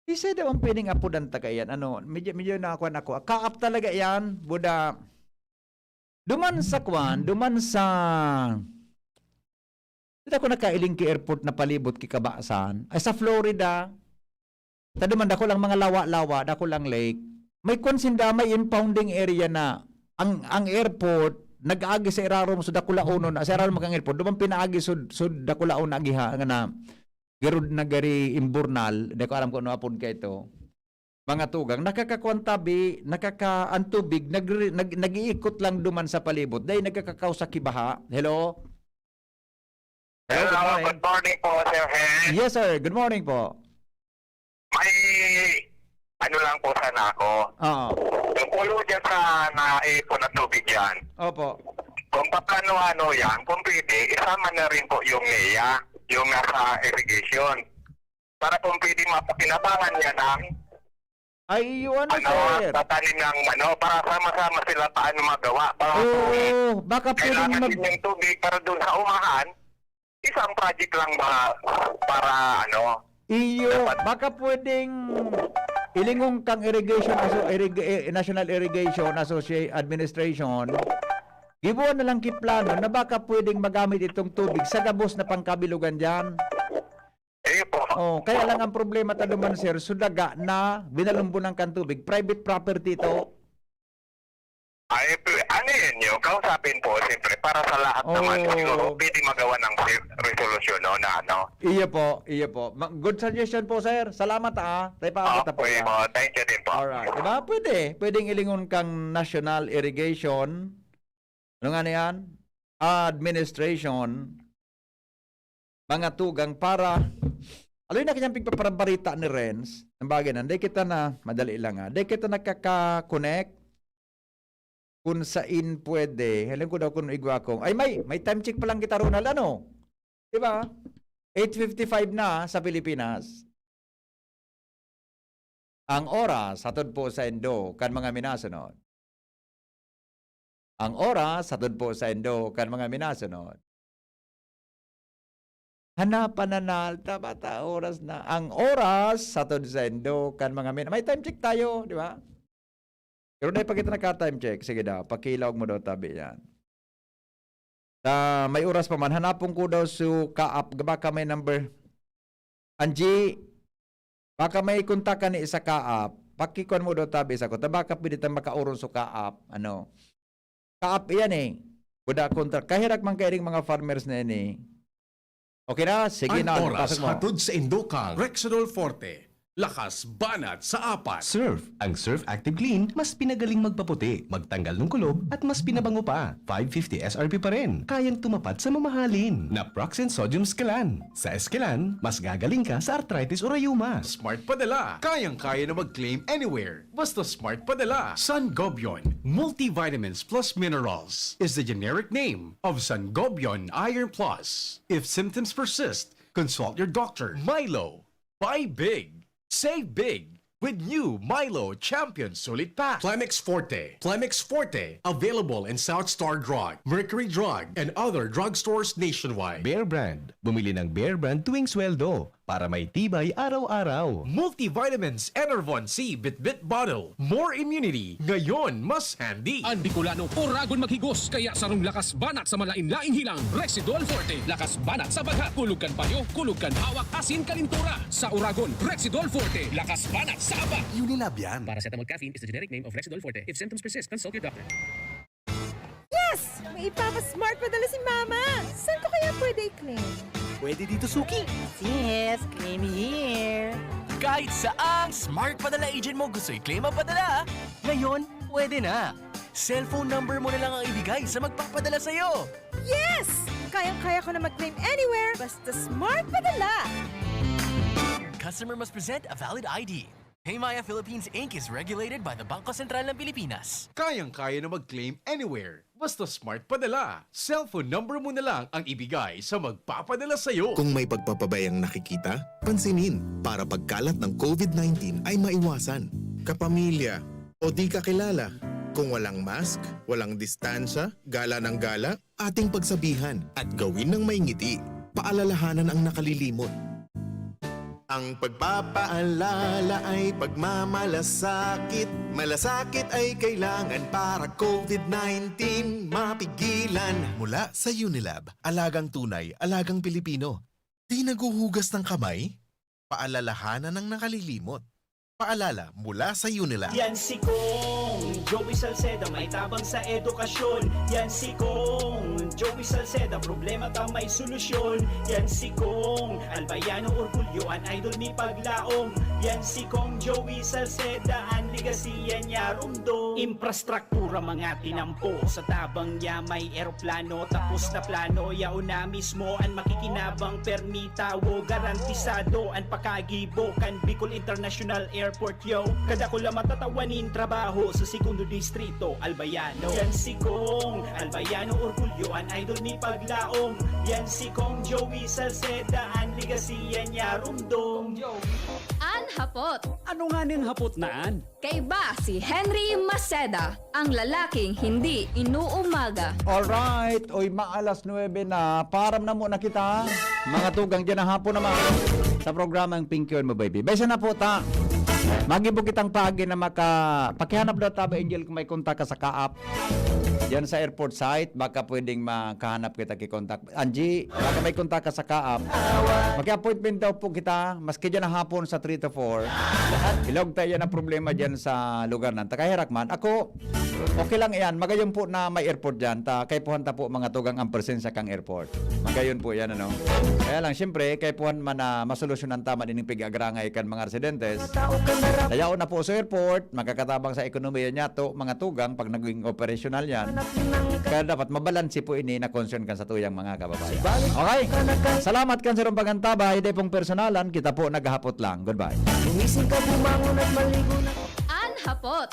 Isa daw ang pwedeng apodan ta kaiyan. Ano, medyo, medyo nakuha na ako. Kaap talaga yan, Buda. Duman sa kwan, duman sa, dito ako nakailing ki airport na palibot ki kabasan. Ay, sa Florida, ta duman, dako lang mga lawa-lawa, dako lang lake. May kwan sinda, may impounding area na ang, ang airport, nag-agi sa irarom sa dakulaonon, sa irarom kang airport, duman pinaagi sud, sud dakulaon na agiha, nga na, garud na gari imburnal, di ko alam kung ano apod ka ito. Mga tugang, nakakakuan tabi, nakaka-, ang tubig, nagre-, nag-, nag-iikot lang duman sa palibot, dahil nagkakakaw sa kibaha. Hello? Hello, Hello, good morning. good morning po, Sir Hen. Yes, sir. Good morning po. May ano lang po sana ako. Oo. Yung pulo dyan sa naipon na tubig yan. Opo. Kung paano-ano yan, kung pwede, isama na rin po yung NEA, yung nasa irrigation. Para kung pwede mapakinabangan niya ng Ay, iyo ano, ano, sir? tatanim ng ano, para sama-sama sila paano magawa. Para Oo, baka pwedeng kailangan mag- din yung tubig para doon sa umahan, isang project lang ba para ano? Iyo, Dapat baka pwedeng ilingon kang irrigation aso-, irrig-, eh, National Irrigation Associ-, Administration, gibuan na lang ki plano na baka pwedeng magamit itong tubig sa gabos na pangkabilugan diyan. Iyo po. Oh, kaya lang ang problema ta duman, sir, so daga na binalumbunan kan tubig, private property ito. Ay, p-, ano yun yun? Kausapin po, siyempre, para sa lahat naman Oo. siguro, pwede magawa ng si-, resolusyon, no, na ano. Iyo po, iyo po. Ma-, good suggestion po, sir. Salamat, ah. Tayo pa, abot na po Okay yan. po. Thank you din po. Alright. Diba? Pwede. Pwedeng ilingon kang National Irrigation. Ano nga na yan? Administration. Mga tugang para, aloy na kanyang pigpaparabarita ni Renz, ang bagay na, di kita na, madali lang ha, di kita nakaka-connect kung sain pwede. Alam ko daw kung igwa kong, ay may, may time check pa lang kita, Ronald, ano? Di ba? Eight fifty-five na sa Pilipinas. Ang oras, hatod po sa indo, kan mga minasunod. Ang oras, hatod po sa indo, kan mga minasunod. Hanapan na na, alta, bata, oras na. Ang oras, hatod sa indo, kan mga min-, may time check tayo, di ba? Pero dahil pa kita nagka-time check, sige daw, pakilaog mo daw tabi yan. Ta, may oras pa man. Hanapon ko daw su Kaap, baka may number. Ang G, Baka may kontak ka ni sa Kaap, pakikuan mo daw tabi sa ko, ta baka pwede tang makaoron sa Kaap, ano. Kaap iyan eh. Buda kontra. Kaherak man kairing mga farmers na ini. Okay na? Sige An na, oras pasok mo. Hatod sa Indokang, Rexidol Forte. Lakas banat sa apat. Surf. Ang Surf Active Clean, mas pinagaling magpaputi, magtanggal ng kulob, at mas pinabango pa. Five fifty S R P pa rin. Kayang tumapat sa mamahalin. Naproxen Sodium Esquilan. Sa Esquilan, mas gagaling ka sa arthritis o rayuma. Smart Padala. Kayang-kaya na mag-claim anywhere. Basta Smart Padala. Sangobion Multivitamins Plus Minerals is the generic name of Sangobion Iron Plus. If symptoms persist, consult your doctor. Milo. Buy big. Save big. With new Milo Champion Sulit Pack. Plemex Forte. Plemex Forte. Available in South Star Drug, Mercury Drug, and other drugstores nationwide. Bear Brand. Bumili ng Bear Brand tuwing sweldo para may tibay araw-araw. Multivitamins Enervon C Bitbit Bottle. More immunity. Ngayon, mas handy. An Bicolano, oragon maghigos, kaya sarong lakas banat sa malain-laing hilang. Rexidol Forte. Lakas banat sa bagha. Kulog kan payo, kulog kan hawak, asin kalintura. Sa oragon, Rexidol Forte. Lakas banat sa aba. Unilab yan. Paracetamol caffeine is the generic name of Rexidol Forte. If symptoms persist, consult your doctor. Yes! May ipapa-smart padala si Mama! Saan ko kaya pwede i-claim? Pwede dito, Suki. Yes, claim here. Kahit saang Smart Padala agent mo gusto i-claim ang padala, ngayon, pwede na. Cellphone number mo na lang ang ibigay sa magpapadala sa'yo. Yes! Kayang-kaya ko na mag-claim anywhere, basta Smart Padala! Customer must present a valid I D. Paymaya Philippines Inc is regulated by the Bangko Sentral ng Pilipinas. Kayang-kaya na mag-claim anywhere. Basta Smart Padala. Cellphone number mo na lang ang ibigay sa magpapadala sa'yo. Kung may pagpapabayang nakikita, pansinin para pagkalat ng COVID nineteen ay maiwasan. Kapamilya o di kakilala, kung walang mask, walang distansya, gala ng gala, ating pagsabihan at gawin ng may ngiti. Paalalahanan ang nakalilimot. Ang pagpapaalala ay pagmamalasakit. Malasakit ay kailangan para COVID nineteen mapigilan. Mula sa Unilab, alagang tunay, alagang Pilipino. Di naghuhugas ng kamay? Paalalahanan ang nakalilimot. Paalala mula sa Unilab. Yan si Kong Joey Salceda, may tabang sa edukasyon. Yan si Kong Joey Salceda, problema ta may solusyon. Yan si Kong Albayano, orgulyo an idol mi paglaom. Yan si Kong Joey Salceda, an legasiya niya rumdom. Infrastruktura mga tinampo, sa tabang niya may eroplano. Tapos na plano, yaon na mismo an makikinabang, permi tawo, garantisado an pakagibo kan Bicol International Airport, yo. Kadakula matatawa nin trabaho sa Segundo Distrito, Albayano. Yan si Kong Albayano, orgulyo an idol mi paglaom. Yan si Kong Joey Salceda, an legasiya niya rumdom. An hapot. Ano nga ning hapot na an? Kaiba si Henry Maceda, ang lalaking hindi inuumaga. Alright, oy, maalas nuebe na. Paaram na muna kita. Mga tugang, diyan na hapon naman sa programang Pingkion Mo, Baby. Baysa na po ta. Magibo kitang paagi na maka-, pakihanap daw ta ba, Angel, kung may kontak ka sa Kaap. Diyan sa airport site, baka pwedeng makahanap kita ki kontak. Angie, baka may kontak ka sa Kaap. Maki-appointment daw po kita, maski diyan na hapon sa three to four. Ilog tayo na problema diyan sa lugar na. Takaherak man. Ako, okay lang yan. Magayon po na may airport diyan. Ta, kaipuhan ta po mga tugang ang presensya kang airport. Magayon po yan, ano. Kaya lang, siyempre, kaipuhan man na masolusyonan ta man ining pig-agrangay kan mga residentes. Tayaon na po sa airport, makakatabang sa ekonomiya niya to, mga tugang, pag naging operasyonal yan. Kaya dapat mabalanse po ini na concern kan satuyang mga kababayan. Okay? Salamat kan sarong pag-antabay, dai pong personalan, kita po naghahapot lang. Goodbye. Gumising ka, bumangon at maligo na. An hapot.